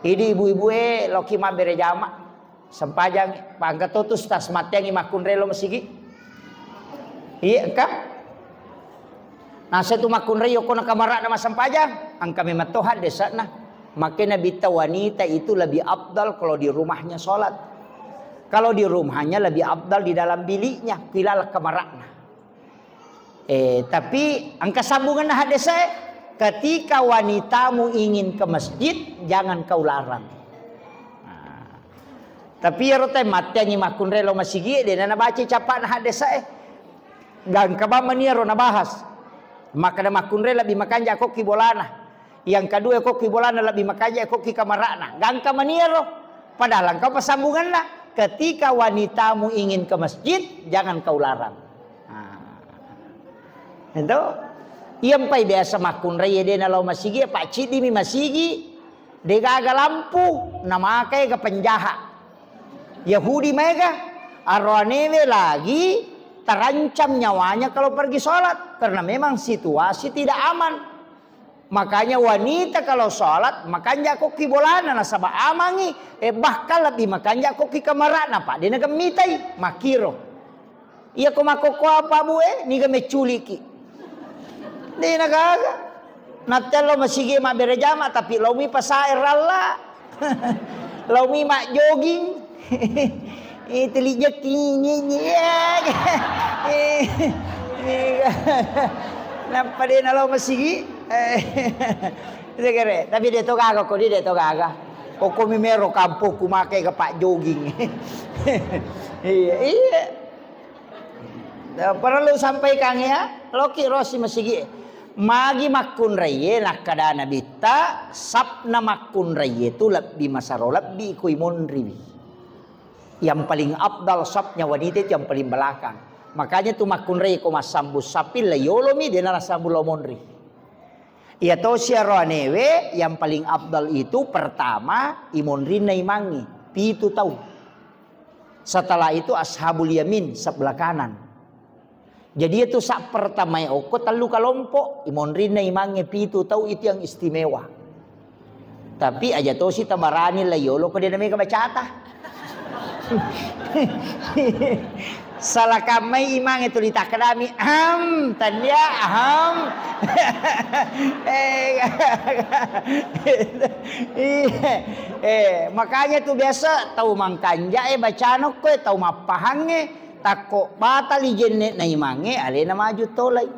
Idi ibu-ibu e loki mabbere jama. Sempajang, pangka to tu stas matteangi makkunrai lo masigi. Iya, engka. Nasa tu makkunrai yoko na kamarana massempajang, engka memang to haddesana. Makanya Nabitta wanita itu lebih afdal kalau di rumahnya sholat. Kalau di rumahnya lebih afdal di dalam biliknya, kilala kamarana. Eh, tapi engka sambunganna haddesa e, ketika wanitamu ingin ke masjid, jangan kau larang. Nah, tapi iyaro te matteangi makkunrai lo masigi, de na nabaca capana haddesa e. Gangka bang mani iyaro nabahas. Makkeda makkunrai lebbi makanja kokki bolana. Yang kedua kokki bolana lebbi makanja kokki kamarana. Gangka mani iyaro. Padahal engka pasambunganna. Ketika wanitamu ingin ke masjid, jangan kau larang. Nah. Itu. Iya mpai biasa makkunrai de na lao masigi, pak ciddi mi masigi. De gaga lampu, na makai ga penjaha. Yahudi maega, aroanewe lagi terancam nyawanya kalau pergi sholat karena memang situasi tidak aman. Makanya wanita kalau sholat makanja kokki bolana nasaba amangi, eh, bahkan lebih makanja kokki kamarana, pak de na gemmitai, makiro. Iya ko makkokkoe apa bu e, niga mecculiki. De na gaga. Nattello masigi mabbere jama tapi laumi pasae ralla. Laumi majjoging. Eh, teli jekki, nye, nye, ya. Eh, eh, nappa de na lao masigi. Eh, itu kere. Tapi de to gaga ko, de to gaga. Pokoknya mero kampung ku make ke pak jogging. Iya, iya. Nah, perlu sampaikan ya, loki rosi masigi. Magi makkunraiye, nakkada Nabitta, sapna makkunraiye tu lebbi masaro lebbi kui monriwi. Yang paling afdal sapnya wanita itu yang paling belakang. Makanya tu makkunrai ko massambu sapin la yolomi, de na la sambu lo monri. Iya tosi aroanewe yang paling afdal itu pertama imonrinna imangi, pitu tau. Setelah itu ashabul yamin, sebelah kanan. Jadi itu sak pertama okko tellu kelompok, imonrinna imange pitu tau itu yang istimewa. Tapi aja tosi tabarani la yolo ko de na mega bacata. Salah kamai imange tuli takkedami, "Ahem, tania, ahem." Eh, iya. Eh, makanya tu biasa tau mangkanja e bacana ko e, tau mappahangnge, takko batali jenne na imangnge alena maju tolai.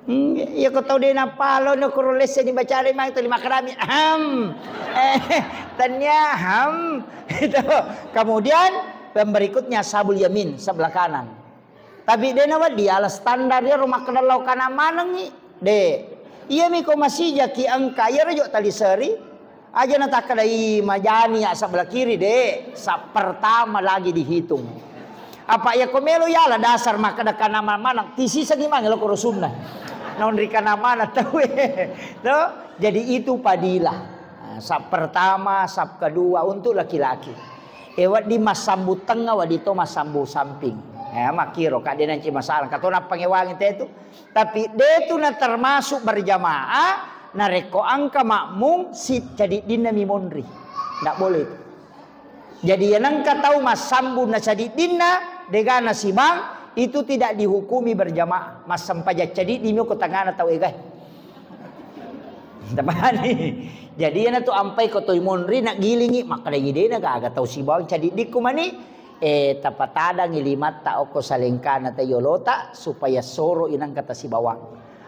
Hmm, iya ko tau de napalo no kuro lesse ni bacana imang tuli makkedami, "Ahem." Eh, tania, ahem. Itu. Kemudian yang berikutnya sabul yamin, sebelah kanan. Tapi de na wedding ala standar iyaro makkeda lao kana manengngi. De. Iyami ko masijaki engka iyaro jo tali seri. Aja na takkeda i majani ya sebelah kiri de. Sa pertama lagi dihitung. Apa iya ko melo yala dasar makkeda kana maneng, tisisengi mange lo ko rusunna. Naonri kana maneng tau e. To? Jadi itu padilah. Nah, sap pertama, sap kedua untuk laki-laki. E, wedding massambu tengnga, wedding to massambu samping. Ya, makkiro, kak, de nanci masalah. Kato nappangewangi te tu. Tapi de tu na termasuk berjamaah, narekko engka makmum, si cadiddinna mi monri. Ndak boleh itu. Jadi, yang engka tau massambu na cadiddinna, degana sibang, itu tidak dihukumi berjamaah. Massempajang cadiddi mi ko tengana tau egae. Tapahani. Jadi, iyana tu ampai ko toi monri, nak gilingi, makkedangi dena gaga tau sibawang cadiddikku mani, eh, tapatadangi limatta okko salengkana ta yolota, supaya soro inangka tasibawang.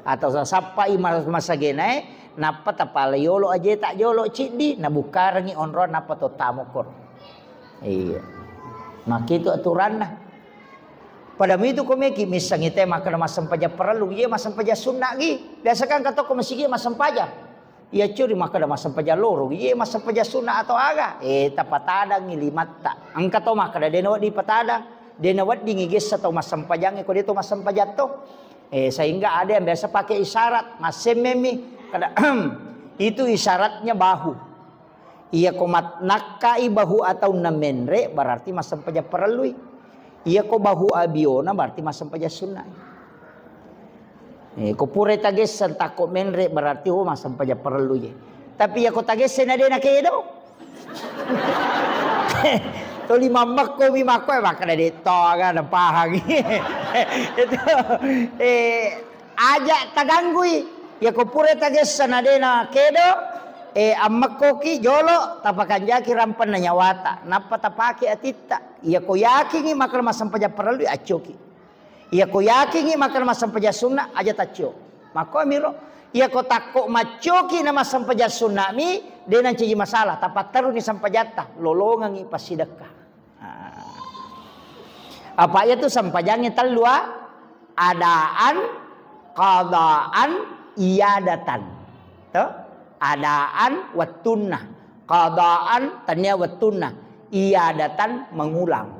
Atau sasappai ma-, masagenae, nappa tapala yolo ajeta jolo ciddi, nabukkarengi onroang nappa to tamokko. Iya. Makkitu aturanna. Pada mitu ko meki missengi te makkeda massempajang parellu, iya massempajang sunna gi. Biasa kan katokko masigi massempajang. Iya curi makkeda massempajang loro, iye massempajang sunna atau aga? Eh, tapatadangngi limatta. Engka to makkeda de' nawedding patadang, de' naweddingngi gessa tau massempajangnge ko de' to massempajang to. Eh, sehingga ada yang biasa pakai isyarat, massemmemmi. Kada, itu isyaratnya bahu. Iya ko mat-, nakkai bahu atau namenre, berarti massempajang parellui. Iya ko bahu abiona, berarti massempajang sunna. Eh, ko pura tagessang takko menre, berarti, oh, massempajang parellu je. Tapi iya ko tagessang na de' nakedo, toli mammekko mi makko, eh, makkeda de' to aga napahangi. Itu, eh, aja taganggui. Iya ko pura tagessang na de' nakedo, eh, ammekkoki jolo, tapakanjaki rampenna nyawata. Nappa tapake atitta. Iya ko yakingngi makkeda massempajang parellu, accoki. Iya ko yakingngi makkeda massempajang sunna, aja taccio. Makko miro. Iya ko takko maccoki na massempajang sunna mi, de' nancaji masalah. Tapatteruni sempajatta, lolongengngi passidekka. Ah. Apa iya tu sempajangnge tellu, ah? Adaan, qadaan, iadatan. To? Adaan wettunna, qadaan tania wettunna, iadatan mengulang.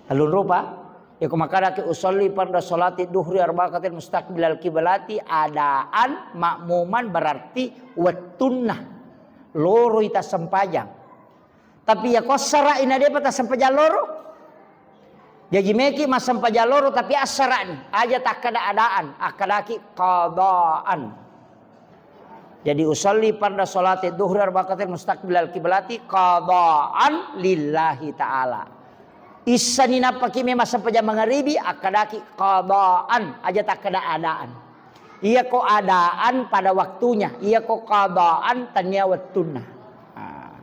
Tellung rupa. Iya ko makkadaki usolli farda sholati duhri arba rakaat mustaqbilal kiblati adaan makmuman, berarti wettunna loroi tassempajang. Tapi iya ko assara'i na de'pa tassempajang loro. Jaji meki massempajang loro tapi assara'ni. Aja takkeda adaan, akkadaki qadaan. Jadi usolli farda sholati duhri arba rakaat mustaqbilal kiblati qadaan lillahi ta'ala. Issani nappaki memang sempajang mangaribi, akkadaki qadaan, aja takkeda adaan. Iya ko adaan pada waktunya, iya ko qadaan tania wettunna. Ah.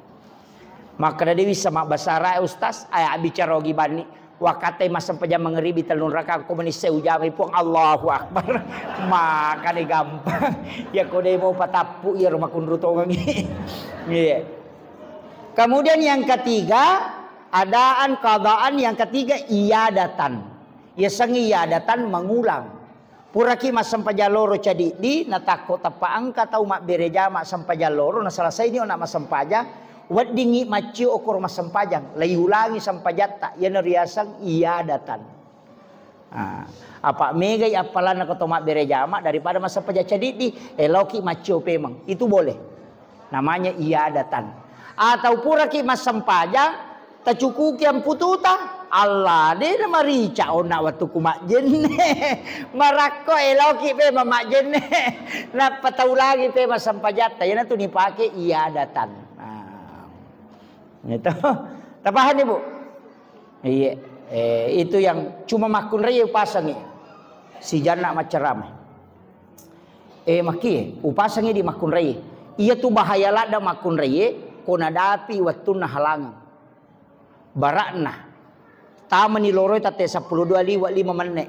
Makkeda de' wissa mabbasara, eh, Ustaz, aya bicara ogi banni. Wakkatai massempajang mangaribi tellung rakaat, ko menissai ujamai Puang, Allahu Akbar. Makani gampang. Ya ko de' mo patappu, iya ro makunru tongengi. Iya. Kemudian yang ketiga, adaan, qadaan, yang ketiga iadatan. Yasengnge iadatan mengulang. Puraki massempajang loro cadiddi, natakko tappa engka tau mabbere jama sempajang loro, naselesaini ona massempajang, weddingngi maccio okoro massempajang, laiulangi sempajatta, iyana riaseng iadatan. Ah, apa megai appalanna ko to mabbere jama daripada massempajang cadiddi, eloki maccio pemeng. Itu boleh. Namanya iadatan. Atau puraki massempajang, tacukuki ampututa, Allah, de' namarica onna wettukku majjenne. Marakko eloki pe mamajjenne. Nappa taulangi pe massempajatta, iyanatu nipake iadatan. Nah. Itu. Tapahanni, Bu? Iya. Eh, itu yang cuma makkunrai upasangi. Si Janna maccarama. Eh, makkie, upasangi di makkunrai. Iya tu bahaya ladda makkunrai, ko nadapi wettunna halangang. Barakna. Tamani loroi tette seppulo dua liwa lima menne.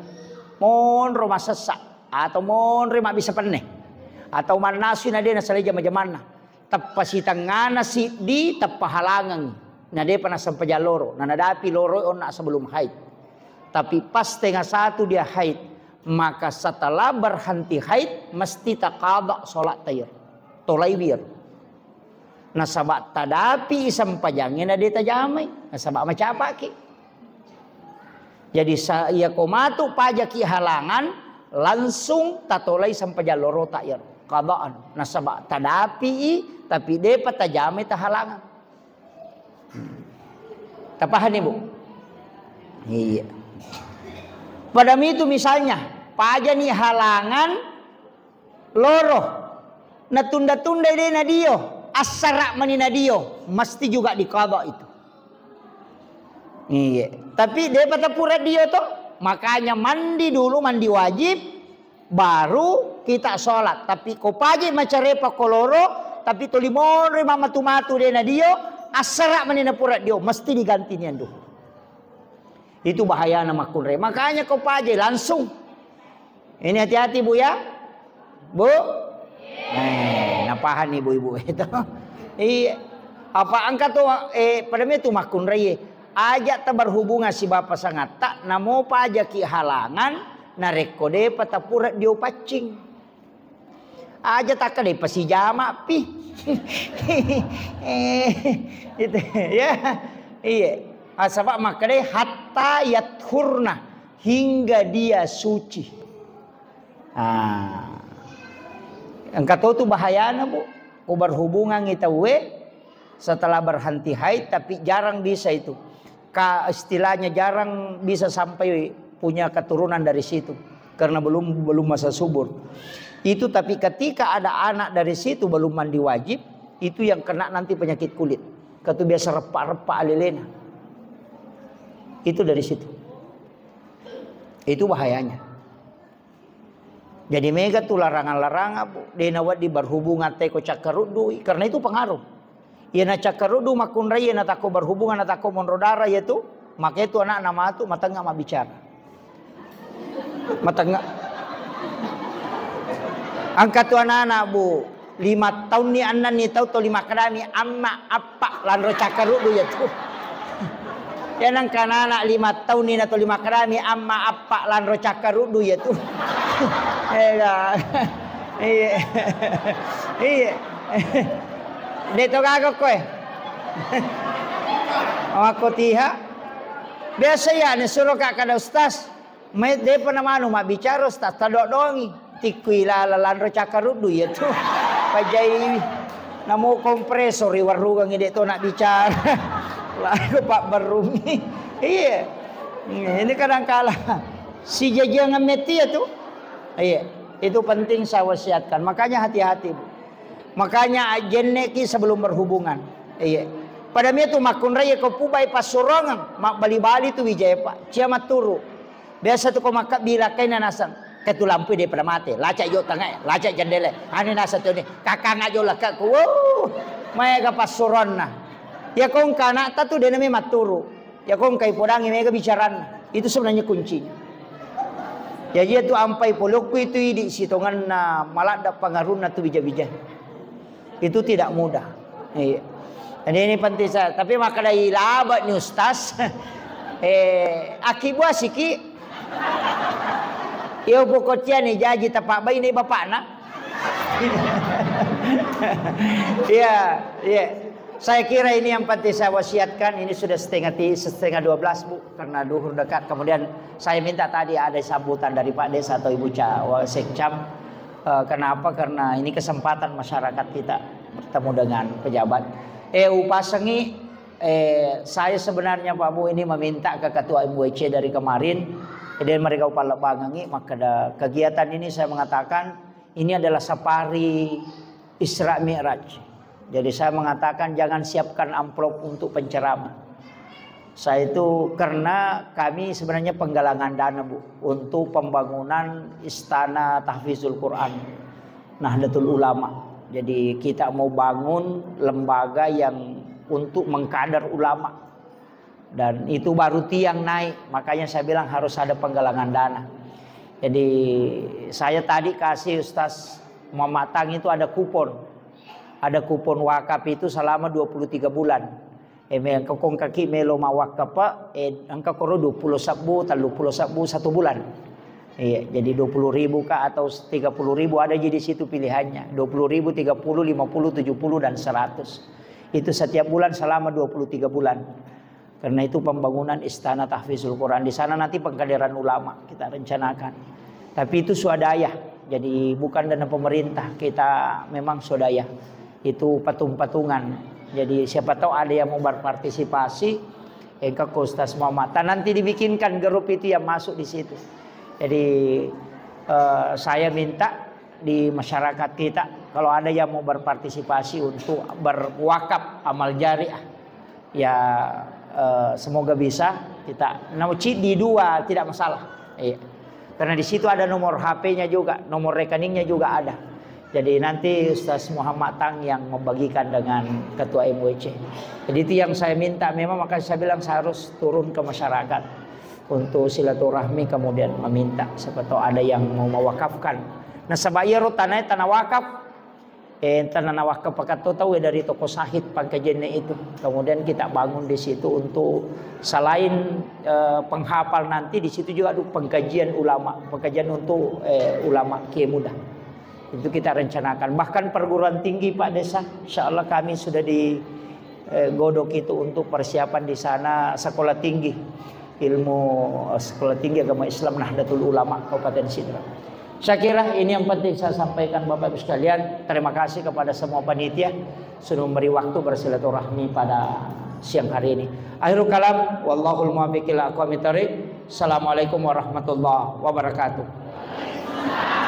Monro masessa atau monro mabbissa penne. Atau mannasu na de' nasalai jama-jamanna. Teppa sitengngana siddi, teppa halangang. Na de'pa nassempajang loro, na nadapi loroi onna sebelum haid. Tapi pas tengah satu dia haid, maka setelah berhenti haid, mesti taqadha salat tair. Tolai wir. Nasaba tadapi sempajangnge na de' tajamai, nasaba macapaki. Jadi sa-, iya ko matu pajaki halangan, langsung tatolai sempajang lorota iyaro, qadaan. Nasaba tadapi i, tapi de'pa tajamai tahalangan. Hmm. Tapahanni, Bu? Iya. Pada mitu misalnya, pajani halangan, loro, natunda-tundai de' nadio, assara' mani nadio, mesti juga diqadha itu. Iya. Tapi de'pa tapura dio to, makanya mandi dulu, mandi wajib, baru kita sholat. Tapi ko paje macarepa ko loro, tapi toli monroi mamatu-matu de' nadio, assara' mani napura dio, mesti diganti niandu. Itu bahayana makkunrai. Makanya ko paje langsung. Ini hati-hati, Bu, ya. Bu? Eh, napahani ibu-ibu itu. Iya. Apa engka tu, eh, pada itu makkunrai. Aja taberhubungan si bapa sangatta, namo pajaki halangan, narekko de'pa tapura dio paccing. Aja takkeda pasijama pi. Eh, itu, ya. Iya. Asaba makkeda hatta yathurna, hingga dia suci. Ah. Engka to tu bahayana, Bu. Ku berhubungan tauwe setelah berhenti haid, tapi jarang bisa itu. Ka-, istilahnya jarang bisa sampai punya keturunan dari situ karena belum, belum masa subur. Itu, tapi ketika ada anak dari situ belum mandi wajib, itu yang kena nanti penyakit kulit. Katu biasa repa-repa alelena. Itu dari situ. Itu bahayanya. Jadi mega tu larangan-larangan, Bu. De nawedding berhubungan teko cakkaruddu, karena itu pengaruh. Iya na cakkaruddu makkunrai, iya na takko berhubungan, na takko monro darah, iya tu. Maka itu anak na matu matengnga mabbicara. Matengnga. Engka tu anak-anak, Bu. Lima taunni, ennenni tau toli makkedami, "Amma, appa," lanro cakkaruddu iya tu. Ya nengka anak-anak lima taunni na toli makkedami, "Amma, appa," lanro cakkaruddu iya tu. Ega. Iya. Iya. De to gaga koe. Makko tiha. Biasa ya ne suro ka kada ustaz. Mai depa namanu mabbicara, Ustaz, tadodongi. Tikkui lala lanro cakkaruddu iya tu. Pajai namo kompresor i warrugang de to nak bicara. Lalu Pak Berrumi. Iya. Ini kadangkala si jajangan metti ya tu. Iya. Itu penting saya wasiatkan. Makanya hati-hati, Bu. Makanya jenneki sebelum berhubungan. Iya. Pada mia tu makkunrai ko pubai passurongeng, mabbali-bali tu wijaya, Pak. Cia matturu. Biasa tu ko makkabbi lakkaina naseng, ke tu lampui de pada mate, lacak jo tangae, lacak jendele, anu naseng tu ni, kakang ajo lekka ku, wuh, maega passuronna. Ya ko engka anakta tu de nami matturu, ya ko engka ipodangi mega bicaranna. Itu sebenarnya kuncinya. Ya iya tu ampai polokku itu idi sitonganna maladda pangarunna tu bija-bija. Itu tidak mudah. Iya. Jadi ini penting saya. Tapi makkeda ilaba ni Ustaz. Eh, aki buah siki. Iyo pokoknya ni jaji tapak bayi ni bapakna. Iya, iya. Saya kira ini yang penting saya wasiatkan. Ini sudah setengah ti-, setengah dua belas, Bu, karena duhur dekat. Kemudian saya minta tadi ada sambutan dari Pak Desa atau Ibu Ca-, Wa-, Sekcam. Eh, kenapa? Karena ini kesempatan masyarakat kita bertemu dengan pejabat. Eh, upasengi, eh, saya sebenarnya, Pak Bu, ini meminta ke Ketua M W C dari kemarin, dan mereka upalebbangengi, maka ada kegiatan ini saya mengatakan ini adalah safari Isra Mi'raj. Jadi saya mengatakan jangan siapkan amplop untuk penceramah. Saya itu karena kami sebenarnya penggalangan dana, Bu, untuk pembangunan Istana Tahfizul Quran Nahdlatul Ulama. Jadi kita mau bangun lembaga yang untuk mengkader ulama. Dan itu baru tiang naik, makanya saya bilang harus ada penggalangan dana. Jadi saya tadi kasih Ustaz Muhammad Tang itu ada kupon. Ada kupon wakaf itu selama dua puluh tiga bulan. Eh, me-, engka ko engkaki melo mawakkafa, eh, engka koro dua puluh sebbu, tellu puluh sebbu satu bulan. Iya, jadi dua puluh ribu kah atau tiga puluh ribu, ada ji di situ pilihannya. Dua puluh ribu, tiga puluh, lima puluh, tujuh puluh, dan seratus. Itu setiap bulan selama dua puluh tiga bulan. Karena itu pembangunan Istana Tahfizul Quran. Di sana nanti pengkaderan ulama kita rencanakan. Tapi itu swadaya. Jadi bukan dana pemerintah. Kita memang swadaya. Itu patung-patungan. Jadi siapa tahu ada yang mau berpartisipasi, engka ko Ustaz Muhammad. Ta nanti dibikinkan grup itu yang masuk di situ. Jadi, eh, saya minta di masyarakat kita, kalau ada yang mau berpartisipasi untuk berwakaf amal jariah, ya, eh, semoga bisa kita, namo ciddi dua, tidak masalah. Iya. Karena di situ ada nomor H P-nya juga, nomor rekeningnya juga ada. Jadi nanti Ustaz Muhammad Tang yang membagikan dengan Ketua M W C. Jadi itu yang saya minta, memang makanya saya bilang saya harus turun ke masyarakat untuk silaturahmi, kemudian meminta siapa tahu ada yang mau mewakafkan. Nasaba iyaro tanae tana wakaf, eh, tana nawakaf pakatto tau dari toko Sahid Pangkajenne itu. Kemudian kita bangun di situ untuk selain, eh, penghafal, nanti di situ juga ada pengkajian ulama, pengkajian untuk, eh, ulama kiai muda. Itu kita rencanakan. Bahkan perguruan tinggi, Pak Desa, insya Allah kami sudah di eh, godok itu untuk persiapan di sana sekolah tinggi ilmu, eh, sekolah tinggi agama Islam Nahdlatul Ulama Kabupaten Sidrap. Saya kira ini yang penting saya sampaikan, Bapak Ibu sekalian. Terima kasih kepada semua panitia sudah memberi waktu bersilaturahmi pada siang hari ini. Akhirul kalam, wallahul muwaffiq ila aqwamit thariq. Assalamualaikum warahmatullahi wabarakatuh.